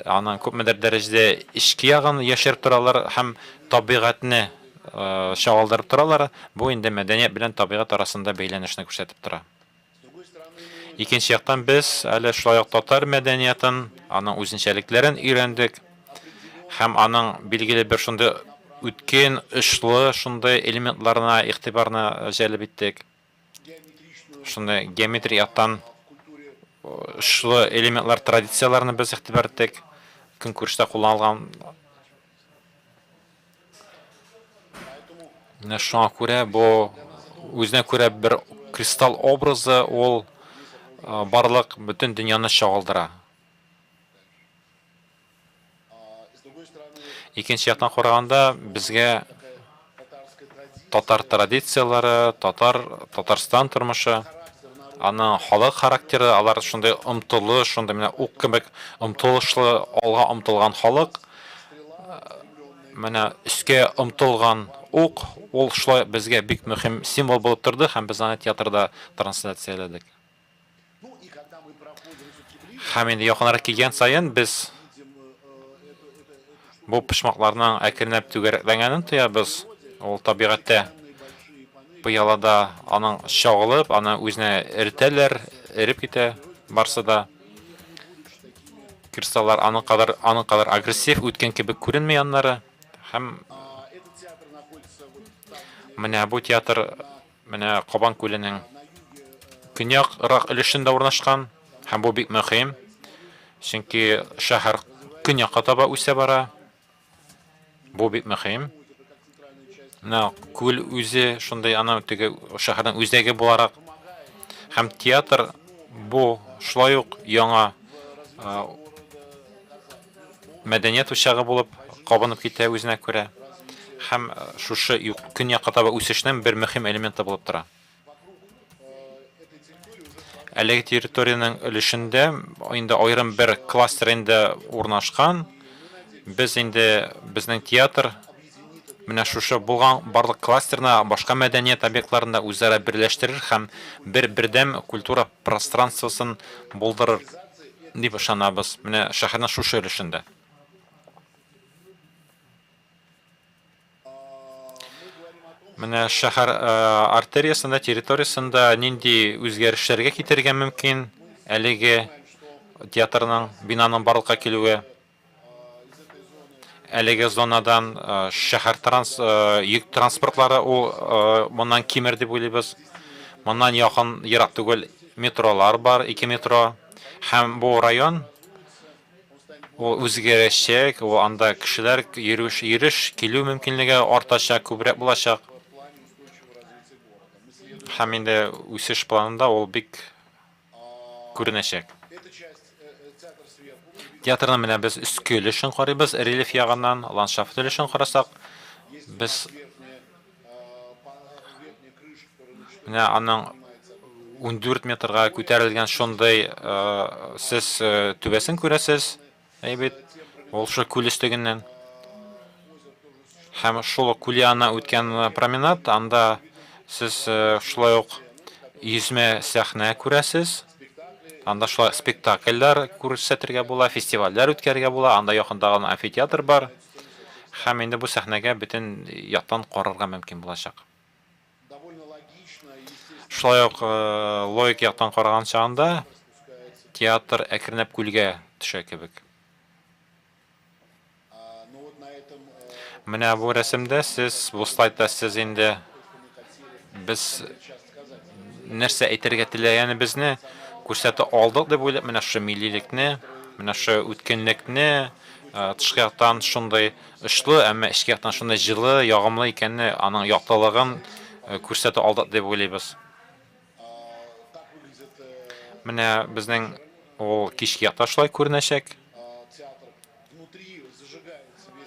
S13: аның күпмедер дәрәҗәдә эчке ягын яшереп торалар һәм табигатьне чагылдырып торалар. Бу инде мәдәният белән табигать арасында бәйләнешне күрсәтеп тора. Икенче яктан без әле шулай ук татар мәдәниятын, аның үзенчәлекләрен өйрәндек һәм аның билгеле бер шундый үткен, очлы шундый элементларына игътибарны җәлеп иттек. Шундый геометрик яктан очлы элементлар традицияләрне без игътибар иттек. Көнкүрештә кулланылган. Менә шуңа күрә бу үзенә күрә бер кристалл образы, ул барлык бөтен дөньяны чагылдыра. Икенче яктан караганда, безгә татар традицияләре, татар, Татарстан тормышы, аның халык характеры, алар шундый омтылыш, шундый менә ук кебек омтылышлы, алга омтылган халык. Менә өскә омтылган ук, ул шулай безгә бик мөһим символ булып торды һәм без аны театрда трансляцияләдек. Һәм инде якынрак килгән саен без бу почмакларның әкренләп түгәрәкләнгәнен тоябыз. Ул табигатьтә пыялада аның чагылып, аны үзенә эретәләр, эреп китә барсы да. Кристаллар аның кадәр, аның кадәр агрессив, үткен кебек күренми аннары. Һәм менә бу театр. менә Кабан күленең көньяграк өлешендә урнашкан һәм бу бик мөһим, чөнки шәһәр көньякка таба үсә бара. Бу бик мөһим. Менә күл үзе шундый аны теге шәһәрнең үзәге буларак һәм театр бу шулай ук яңа мәдәният учагы булып кабынып китә үзенә күрә һәм шушы көньякка таба үсешнең бер мөһим элементы булып тора. Әлеге территориянең өлешендә инде аерым бер кластер инде урнашкан. Без инде безнең театр менә шушы булган барлык кластерны башка мәдәният объектларын да үзара берләштерер һәм бер бердәм культура пространствосын булдырыр дип ышанабыз. Менә шәһәрнең шушы өлешендә. Менә шәһәр артериясендә, территориясендә нинди үзгәрешләргә китерергә мөмкин әлеге театрның, бинаның барлыкка килүе? Әлеге зонадан шәһәр транс, йөк транспортлары ул моннан кимер дип уйлыйбыз. Моннан якын, ерак түгел метролар бар, ике метро. Һәм бу район Ул үзгәрәчәк, ул анда кешеләр йөрүш, йөреш, килү мөмкинлеге артачак, күбрәк булачак. Һәм инде үсеш планында ул бик күренәчәк. Театрның менә без өске өлешен карыйбыз, рельеф ягыннан, ландшафт өлешен карасак, без Менә аның 14 метрга күтәрелгән шундый сез түбәсен күрәсез, әй бит, ул шул күл өстегеннән. Һәм шул ук күл янына үткән променад, анда сез шулай ук йөзмә сәхнә күрәсез. Анда шулай спектакльләр күрсәтергә була, фестивальләр үткәрергә була, анда якында гына амфитеатр бар. Һәм инде бу сәхнәгә бөтен яктан карарга мөмкин булачак. Шулай ук логик яктан караган чагында театр әкренләп күлгә төшә кебек. Менә бу рәсемдә сез, бу слайдта сез инде без нәрсә әйтергә теләгәнебезне күрсәтә алдык дип уйлыйм. Менә шушы миллилекне, менә шушы үткенлекне, тышкы яктан шундый очлы, әмма эчке яктан шундый җылы, ягымлы икәнне, аның яктылыгын күрсәтә алдык дип уйлыйбыз. Менә безнең ул кичке якта шулай күренәчәк.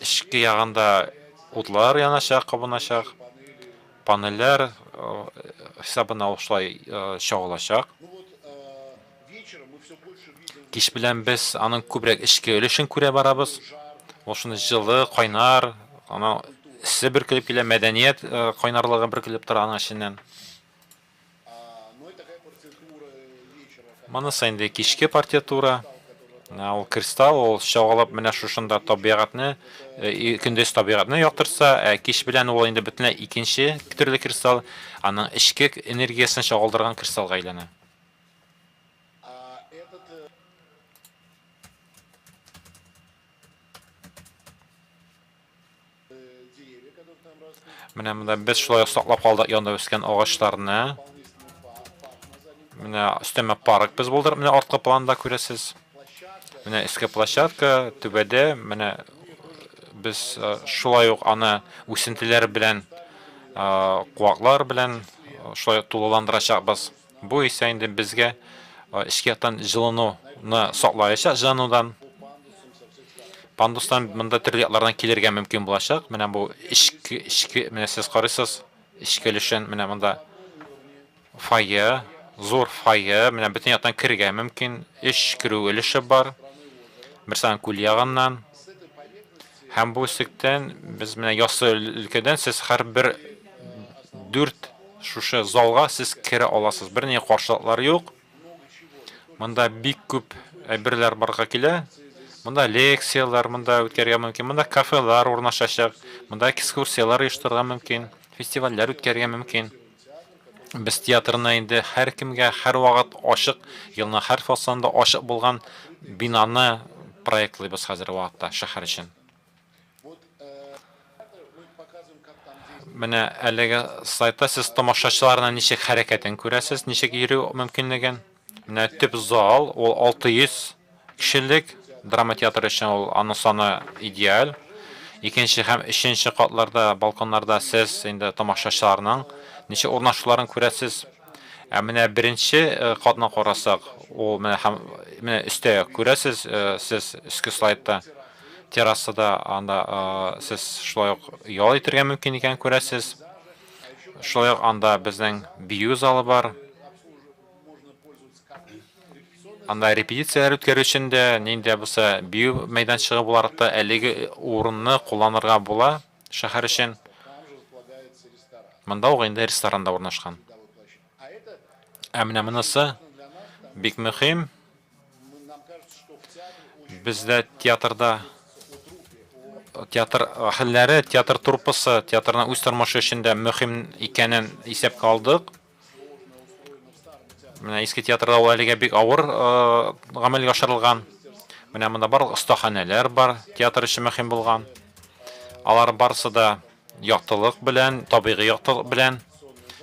S13: Эчке ягында утлар яначак, кабыначак. Панельләр хисабына ул шулай чагылачак. Кич белән без аның күбрәк эчке өлешен күрә барабыз. Ул шуны җылы, кайнар, аның эссе бөркелеп килә, мәдәният кайнарлыгы бөркелеп тора аның эченнән. Монысы инде кичке партитура. Ул кристалл, ул чагылып менә шушында табигатьне, көндез табигатьне яктыртса, ә кич белән ул инде бөтенләй икенче төрле кристалл, аның эчке энергиясен чагылдырган кристаллга әйләнә. Менә монда без шулай саклап калдык янда үскән агачларны. Менә өстәмә парк без булдырып, менә арткы планда күрәсез. Менә өске площадка, түбәдә менә без э, шулай ук аны үсентеләр белән, э, куаклар белән э, шулай тулыландырачакбыз. Бу исә инде безгә эчке яктан җылынуны саклаячак, җылынудан. Пандустан монда төрле яклардан килергә мөмкин булачак. Менә бу эчке, эчке, менә сез карыйсыз, эчке өлешен, менә монда фойе, зур фойе, менә бөтен яктан керергә мөмкин. Өч керү өлеше бар. Берсе күл ягыннан. Һәм бу өслектән без менә яссы өлкәдән сез һәрбер дүрт шушы залга сез керә аласыз. Бернинди каршылыклар юк. Монда бик күп әйберләр барга килә. Монда лекцияләр монда үткәрергә мөмкин, монда кафелар урнашачак, монда экскурсияләр оештырырга мөмкин, фестивальләр үткәрергә мөмкин. Без театрны инде һәркемгә һәрвакыт ачык, елның һәр фасылында ачык булган бинаны проектлыйбыз хәзерге вакытта шәһәр өчен. Менә әлеге сайтта сез тамашачыларның ничек хәрәкәтен күрәсез, ничек йөрү мөмкинлеген. Менә төп зал, ул 600 кешелек, драма театры өчен ул аның саны идеаль. Икенче һәм өченче катларда, балконнарда сез инде тамашачыларның ничек урнашуларын күрәсез. Ә менә беренче э, катны карасак, ул менә һәм менә өстә күрәсез э, сез өске слайдта террасада анда э, сез шулай ук ял итәргә мөмкин икән күрәсез. Шулай ук анда безнең бию залы бар. Анда репетицияләр үткәрү өчен дә, нинди дә булса бию мәйданчыгы буларак та әлеге урынны кулланырга була шәһәр өчен. Монда ук инде ресторан да урнашкан. Ә менә монысы бик мөһим. Бездә театрда театр әһелләре, театр труппасы, театрның үз тормышы өчен дә мөһим икәнен исәпкә алдык. Менә иске театрда ул әлегә бик авыр гамәлгә ашырылган. Менә монда барлык остаханәләр бар, театр өчен мөһим булган. Алар барысы да яктылык белән, табигый яктылык белән.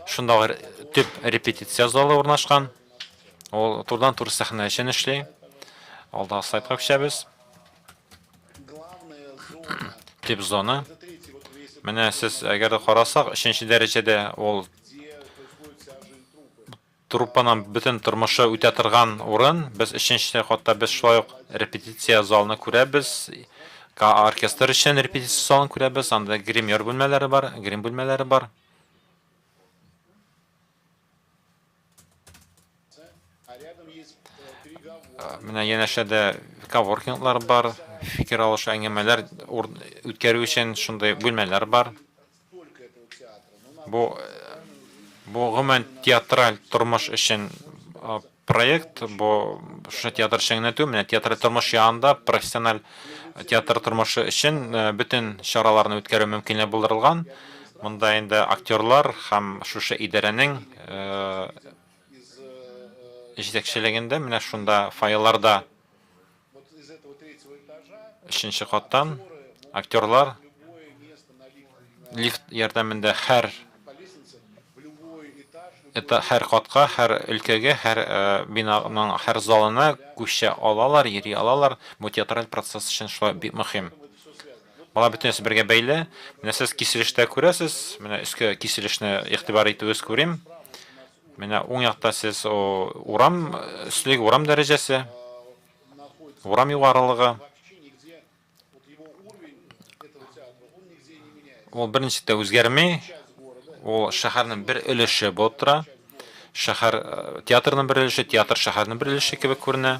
S13: Шунда ук төп репетиция залы урнашкан. Ул турыдан-туры сәхнә өчен эшли. Алдагы слайдка күчәбез. Төп зона. Менә сез әгәр дә карасак, өченче дәрәҗәдә ул труппаның бөтен тормышы үтә торган урын. Без өченче катта без шулай ук репетиция залны күрәбез. Оркестр өчен репетиция залын күрәбез. Анда гример бүлмәләре бар, грим бүлмәләре бар. Менә янәшәдә коворкинглар бар, фикер алышу, әңгәмәләр үткәрү өчен шундый бүлмәләр бар. Бу бу гомумән театраль тормыш өчен проект, бу шушы театр өчен генә түгел, менә театраль тормыш янында профессиональ театр тормышы өчен бөтен чараларны үткәрү мөмкинлеге булдырылган. Монда инде актерлар һәм шушы идарәнең җитәкчелегендә менә шунда фойеларда өченче каттан актерлар лифт ярдәмендә һәр это һәр катка, һәр өлкәгә, һәр бинаның һәр залына күчә алалар, йөри алалар. Бу театраль процесс өчен шулай бик мөһим. Болар бөтенесе бергә бәйле. Менә сез киселештә күрәсез, менә өске киселешне игътибар итүегез күрим. Менә уң якта сез урам өслеге, урам дәрәҗәсе, урам югарылыгы. Ул берничек тә үзгәрми. Ул шәһәрнең бер өлеше булып тора. Шәһәр театрның бер өлеше, театр шәһәрнең бер өлеше кебек күренә.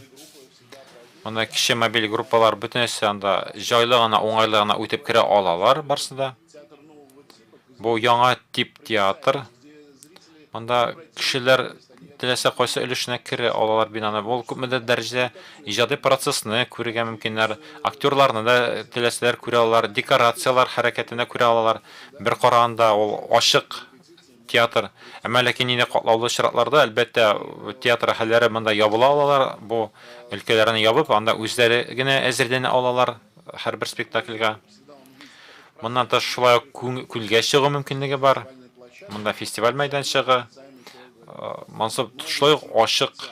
S13: Монда кече мобиль группалар бөтенесе анда җайлы гына, уңайлы гына үтеп керә алалар барсы да. Бу яңа тип театр. Монда кешеләр теләсә кайсы өлешенә керә алалар бинаны. Ул күпмедер дәрәҗәдә иҗади процессны күрергә мөмкиннәр. Актерларны да теләсәләр күрә алалар, декорацияләр хәрәкәтен дә күрә алалар. Бер караганда ул ачык театр. Әмма ләкин нинди катлаулы очракларда, әлбәттә, театр әһелләре монда ябыла алалар, бу өлкәләрне ябып, анда үзләре генә әзерләнә алалар һәрбер спектакльгә. Моннан тыш, шулай ук күлгә чыгу мөмкинлеге бар. Монда фестиваль мәйданчыгы. Монсы шулай ук ачык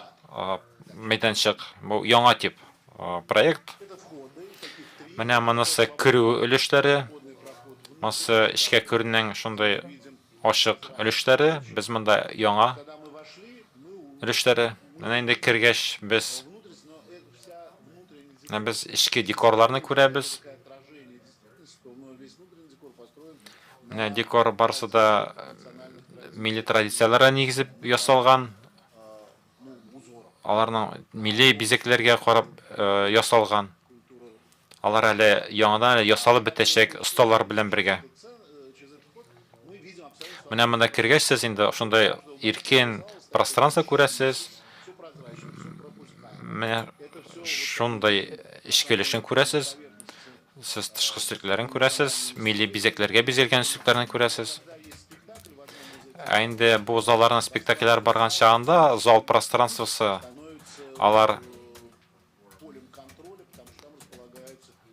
S13: мәйданчык. Бу яңа тип проект. Менә монысы керү өлешләре. Монысы эчкә керүнең шундый ачык өлешләре. Без монда яңа өлешләре. Менә инде кергәч без без эчке декорларны күрәбез. Менә декор барысы да милли традицияләргә нигезләп ясалган. Аларның милли бизәкләргә карап ясалган. Алар әле яңадан әле ясалып бетәчәк осталар белән бергә. Менә монда кергәч сез инде шундай иркен пространство күрәсез. Менә шундай эчке өлешен күрәсез. Сез тышкы өслекләрен күрәсез, милли бизәкләргә бизәлгән өслекләрне күрәсез. Ә инде бу залларның спектакльләр барган чагында зал пространствосы алар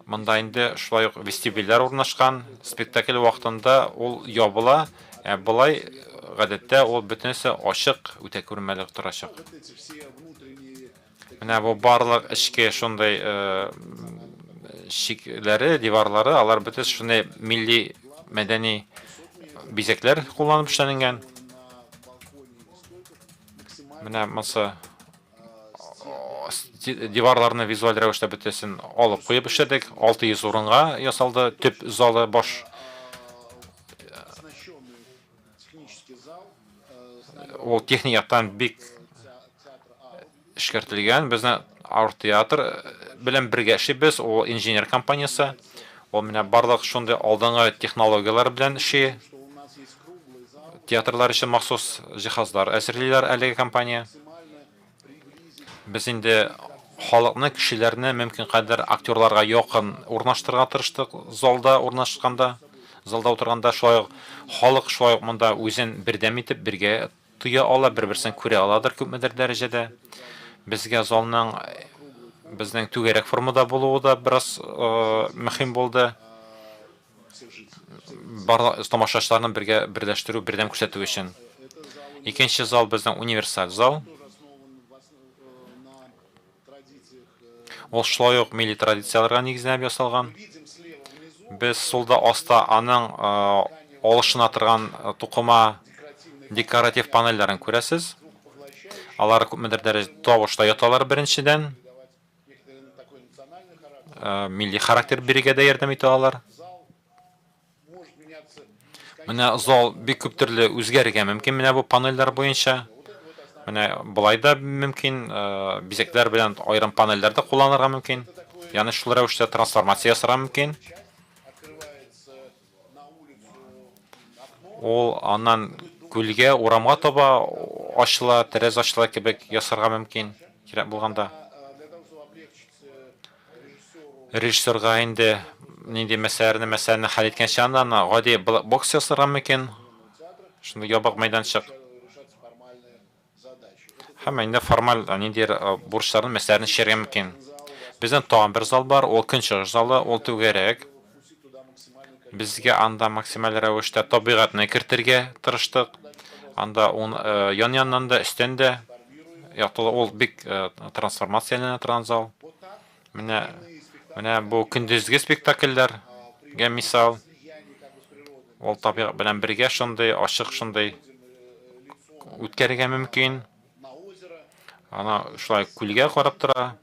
S13: Монда инде шулай ук вестибюльләр урнашкан. Спектакль вакытында ул ябыла, ә болай гадәттә ул бөтенесе ачык, үтә күренмәле торачак. Менә бу барлык эчке шундый чикләре, диварлары, алар бөтенесе шундый милли мәдәни бизәкләр кулланып эшләнгән. Менә монысы диварларны визуаль рәвештә бөтенесен алып куеп эшләдек. 600 урынга ясалды төп залы баш. Ул техник яктан бик эшкәртелгән. Безне Арт-театр белән бергә эшлибез. Ул инженер компаниясе. Ул менә барлык шундый алдынгы технологияләр белән эшли. Театрлар өчен махсус җиһазлар әзерлиләр әлеге компания. Без инде халыкны, кешеләрне мөмкин кадәр актерларга якын урнаштырырга тырыштык залда урнашканда, залда утырганда шулай ук халык шулай ук монда үзен бердәм итеп бергә тоя ала, бер-берсен күрә аладыр күпмедер дәрәҗәдә. Безгә залның безнең түгәрәк формада булуы да бераз мөһим булды. Барлык тамашачыларны бергә берләштерү, бердәм күрсәтү өчен. Икенче зал безнең универсаль зал. Ул шулай ук милли традицияләргә нигезләнеп ясалган. Без сулда аста аның алышына торган тукыма декоратив панельләрен күрәсез. Алар күпмедер дәрәҗәдә тавышта яталар беренчедән. Милли характер бирергә дә ярдәм итә алар. Менә зал бик күп төрле үзгәрергә мөмкин менә бу панельләр буенча. Менә болай да мөмкин, бизәкләр белән аерым панельләр дә кулланырга мөмкин. Ягъни шул рәвештә трансформация ясарга мөмкин. Ул аннан күлгә, урамга таба ачыла, тәрәз ачыла кебек ясарга мөмкин, кирәк булганда. Режиссерга инде нинди мәсьәләләрне мәсьәләне хәл иткәнче аннан гади бокс ясарга мөмкин. Шундый ябык мәйданчык. Һәм инде формаль ниндидер бурычларны, мәсьәләләрне чишәргә мөмкин. Безнең тагын бер зал бар, ул көнчыгыш залы, ул түгәрәк. Безгә анда максималь рәвештә табигатьне кертергә тырыштык. Анда ун ян-яннан да, өстән дә яктылык, ул бик трансформацияләнә торган зал. Менә менә бу көндезге спектакльләргә мисал. Ул табигать белән бергә шундый ачык шундый үткәрергә мөмкин. Ана шулай күлгә карап тора.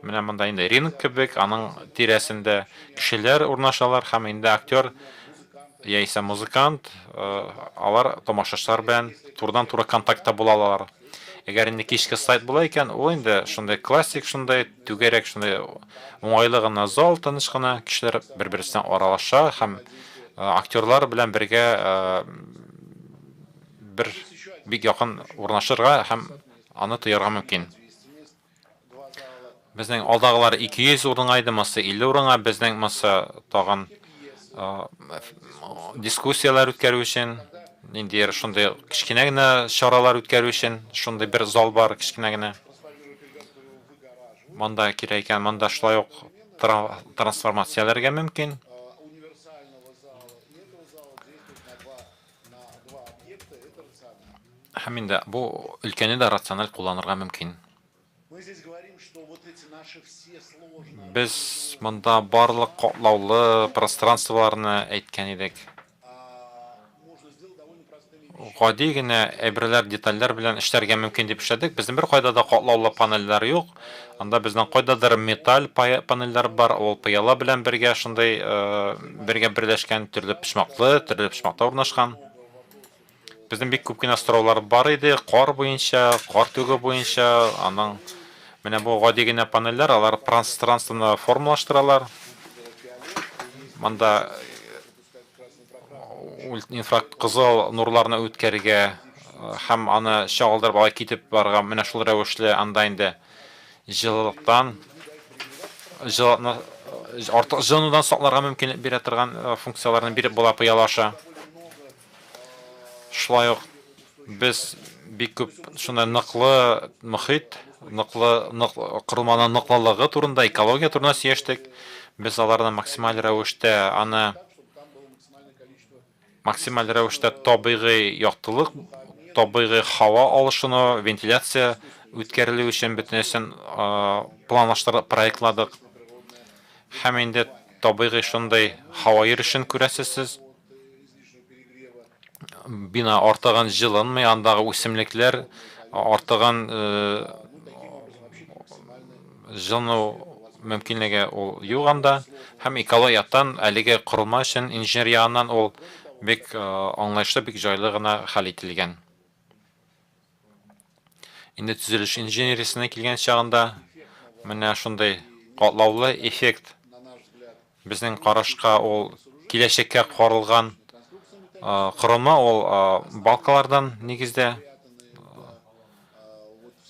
S13: Менә монда инде ринг кебек, аның тирәсендә кешеләр урнашалар һәм инде актер яисә музыкант, алар тамашачылар белән турыдан-туры контактта була алалар. Әгәр инде кичке сайт була икән, ул инде шундый классик, шундый түгәрәк, шундый уңайлы гына зал, тыныч кына кешеләр бер-берсенә аралаша һәм актерлар белән бергә бер бик якын урнашырга һәм аны тоярга мөмкин. Безнең алдагылар 200 урынга иде, монысы 50 урынга, безнең монысы тагын дискуссияләр үткәрү өчен, ниндидер шундый кечкенә генә чаралар үткәрү өчен шундый бер зал бар кечкенә генә. Монда кирәк икән, монда шулай ук трансформацияләргә мөмкин. Һәм инде бу өлкәне дә рациональ кулланырга мөмкин. Без монда барлык катлаулы пространстволарны әйткән идек. Гади генә әйберләр, детальләр белән эшләргә мөмкин дип эшләдек. Безнең беркайда да катлаулы панельләр юк. Анда безнең кайдадыр металл панельләр бар, ул пыяла белән бергә шундый бергә берләшкән, төрле почмаклы, төрле почмакта урнашкан. Безнең бик күп кенә сораулар бар иде, кар буенча, кар түгү буенча, аның менә бу гади генә панельләр, алар пространствоны формалаштыралар. Монда инфракызыл нурларны үткәрергә һәм аны чагылдырып алай китеп барырга менә шул рәвешле анда инде җылылыктан җылылыкны артык җылынудан сакларга мөмкинлек бирә торган функцияләрне биреп була пыяла аша. Шулай ук. Без бик күп шундай ныклы мохит, ныклы нык корылманың ныклылыгы турында, экология турында сөйләштек. Без аларны максималь рәвештә аны максималь рәвештә табигый яктылык, табигый һава алышыну, вентиляция үткәрелү өчен бөтенесен планлаштырып проектладык. Һәм инде табигый шундый һава йөрешен күрәсез сез. Бина артыгын җылынмый, андагы үсемлекләр артыгын җылыну мөмкинлеге ул юк анда. Һәм экологик яктан әлеге корылма өчен инженер ягыннан ул бик аңлаешлы, бик җайлы гына хәл ителгән. Инде төзелеш инженериясенә килгән чагында менә шундый катлаулы эффект безнең карашка ул киләчәккә каралган корылма, ул балкалардан нигездә.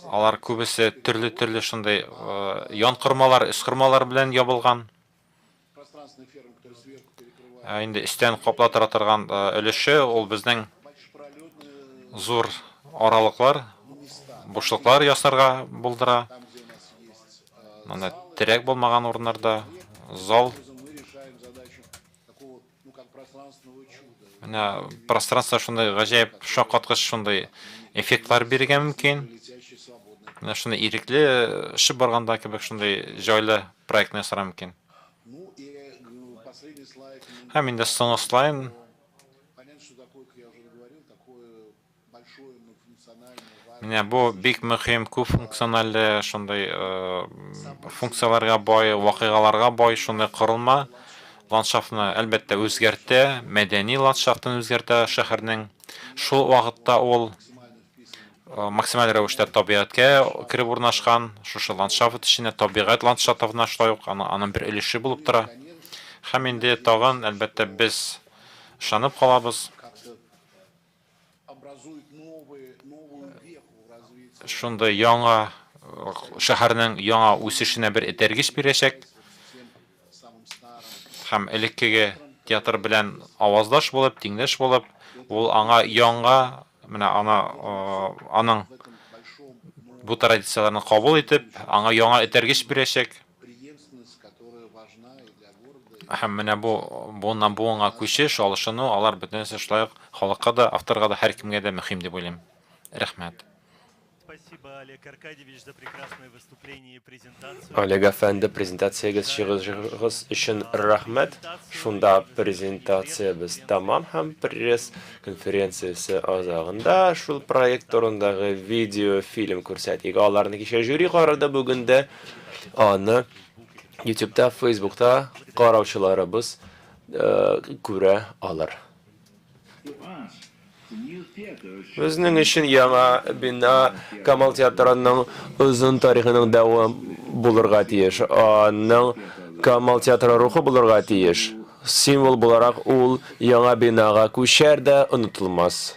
S13: Алар күбесе төрле-төрле шундый ян кормалар, өс кормалар белән ябылган. Ә инде өстән каплатыра торган өлеше ул безнең зур аралыклар, бушлыклар ясарга булдыра. Монда терәк булмаган урыннарда зал. Менә пространство шундый гаҗәеп шаккаткыч шундый эффектлар бирергә мөмкин. Менә шундый ирекле очып барганда кебек шундый җайлы проектны ясарга мөмкин. Һәм инде соңгы слайд. Менә бу бик мөһим, күп функциональле, шундый функцияләргә бай, вакыйгаларга бай шундый корылма ландшафтны, әлбәттә, үзгәртә, мәдәни ландшафтын үзгәртә шәһәрнең. Шул вакытта ул максималь рәвештә табигатькә кереп урнашкан, шушы ландшафт эченә, табигать ландшафтына шулай ук аның бер өлеше булып тора. Һәм инде тагын, әлбәттә, без ышанып калабыз, Шундый яңа шәһәрнең яңа үсешенә бер этәргеч бирәчәк. Һәм элеккеге театр белән аваздаш булып, тиңдәш булып, ул аңа яңа, менә ана аның бу традицияләрне кабул итеп, аңа яңа этәргеч бирәчәк. Һәм менә бу буыннан буынга күчеш, алышыну, алар бөтенесе шулай ук халыкка да, авторга да, һәркемгә дә мөһим дип уйлыйм. Рәхмәт.
S7: Олег әфәнде, презентациягез, чыгышыгыз өчен рәхмәт. Шунда презентациябез тәмам һәм пресс-конференциясе азагында шул проект турындагы видеофильм күрсәтик. Аларны кичә жюри карады, бүген дә аны YouTube'та, Facebook'та караучыларыбыз күрә алыр. Безнең өчен яңа бина Камал театрының озын тарихының дәвам булырга тиеш. Аның Камал театры рухы булырга тиеш. Символ буларак ул яңа бинага күчәр дә онытылмас.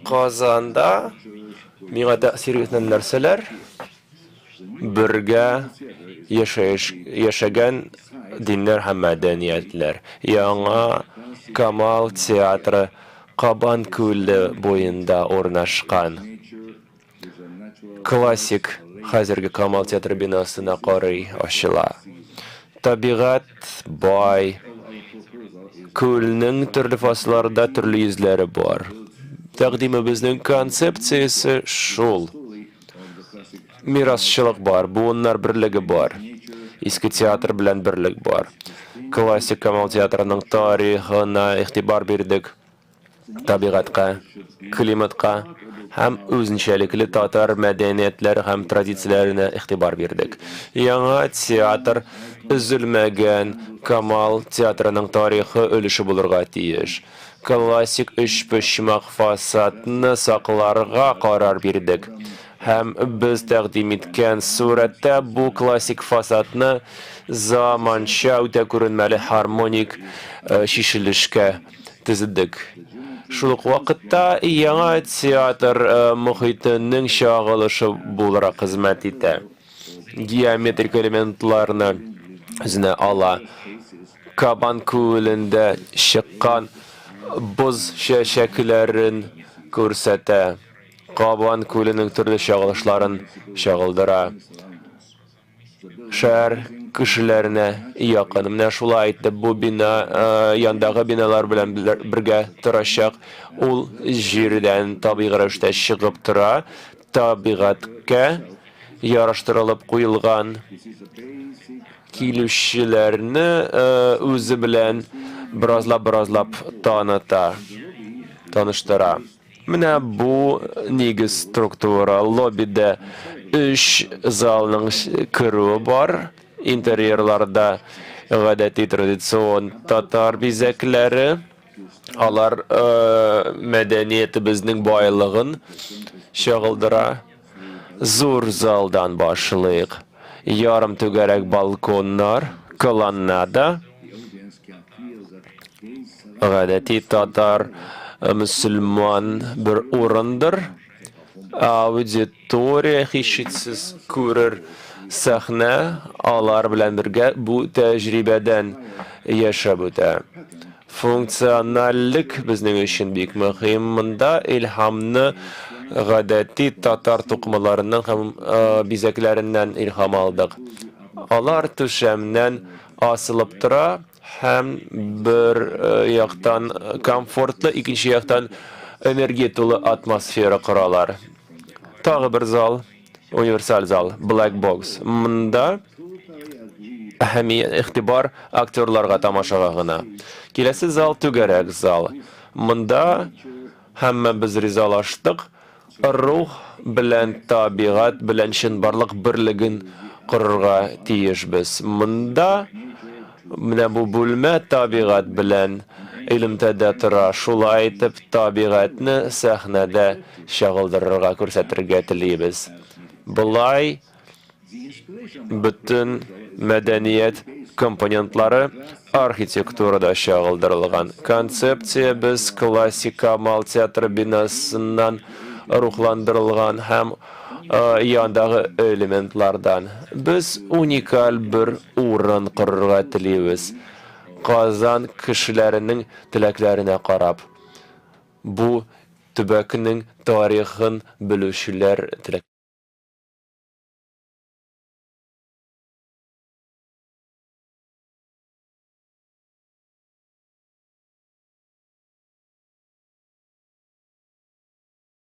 S7: Казанда миңа тәэсир иткән нәрсәләр бергә яшәеш яшәгән диннәр һәм мәдәниятләр. Яңа Камал театры Кабан күле буенда урнашкан. Классик хәзерге Камал театры бинасына карый ачыла. Табигать бай, күлнең төрле фасылларда төрле йөзләре бар. Тәкъдимебезнең концепциясе шул. Мирасчылык бар, буыннар берлеге бар. Иске театр белән берлек бар. Классик Камал театрының тарихына игътибар бирдек. Табигатькә, климатка. һәм үзенчәлекле татар мәдәниятләре һәм традицияләренә игътибар бирдек. Яңа театр өзелмәгән Камал театрының тарихы өлеше булырга тиеш. Классик өчпочмак фасадны сакларга карар бирдек. Һәм без тәкъдим иткән сурәттә бу классик фасадны заманча үтәкүренмәле һармоник чишелешкә төзедек. Шул ук вакытта яңа театр мохитенең чагылышы буларак хезмәт итә. Геометрик элементларны үзенә ала. Кабан күлендә чыккан боз чәчәкләрен күрсәтә. Кабан күленең төрле чагылышларын чагылдыра. Шәһәр кешеләренә якын. Менә шулай итеп бу бина яндагы биналар белән бергә торачак. Ул җирдән табигый рәвештә чыгып тора, табигатькә яраштырылып куелган. Килүчеләрне үзе белән беразлап-беразлап таныта, таныштыра. Менә бу нигез структура. Лоббида өч залның керүе бар. Интерьерларда гадәти традицион татар бизәкләре. Алар мәдәниятебезнең байлыгын чагылдыра. Зур залдан башлыйк. Ярым түгәрәк балконнар, колоннада. Гадәти татар мөселман бер урындыр. Аудитория һичшиксез күрер сәхнә алар белән бергә бу тәҗрибәдән яшәп үтә. Функциональлек безнең өчен бик мөһим. Монда илһамны гадәти татар тукымаларыннан һәм бизәкләреннән илһам алдык. Алар түшәмнән асылып тора һәм бер яктан комфортлы, икенче яктан энергия тулы атмосфера коралар. Тагы бер зал, универсаль зал, Black Box. Монда әһәмият, игътибар актерларга, тамашага гына. Киләсе зал түгәрәк зал. Монда һәммәбез ризалаштык, рух белән табигать белән чынбарлык берлеген корырга тиешбез. Монда менә бу бүлмә табигать белән элемтәдә тора. Шулай итеп, табигатьне сәхнәдә чагылдырырга, күрсәтергә телибез. Болай Бөтен мәдәният компонентлары архитектурада чагылдырылган. Концепциябез классик Камал театры бинасыннан рухландырылган һәм яндагы элементлардан. Без уникаль бер урын корырга телибез, Казан кешеләренең теләкләренә карап. Бу төбәкнең тарихын белүчеләр теләк.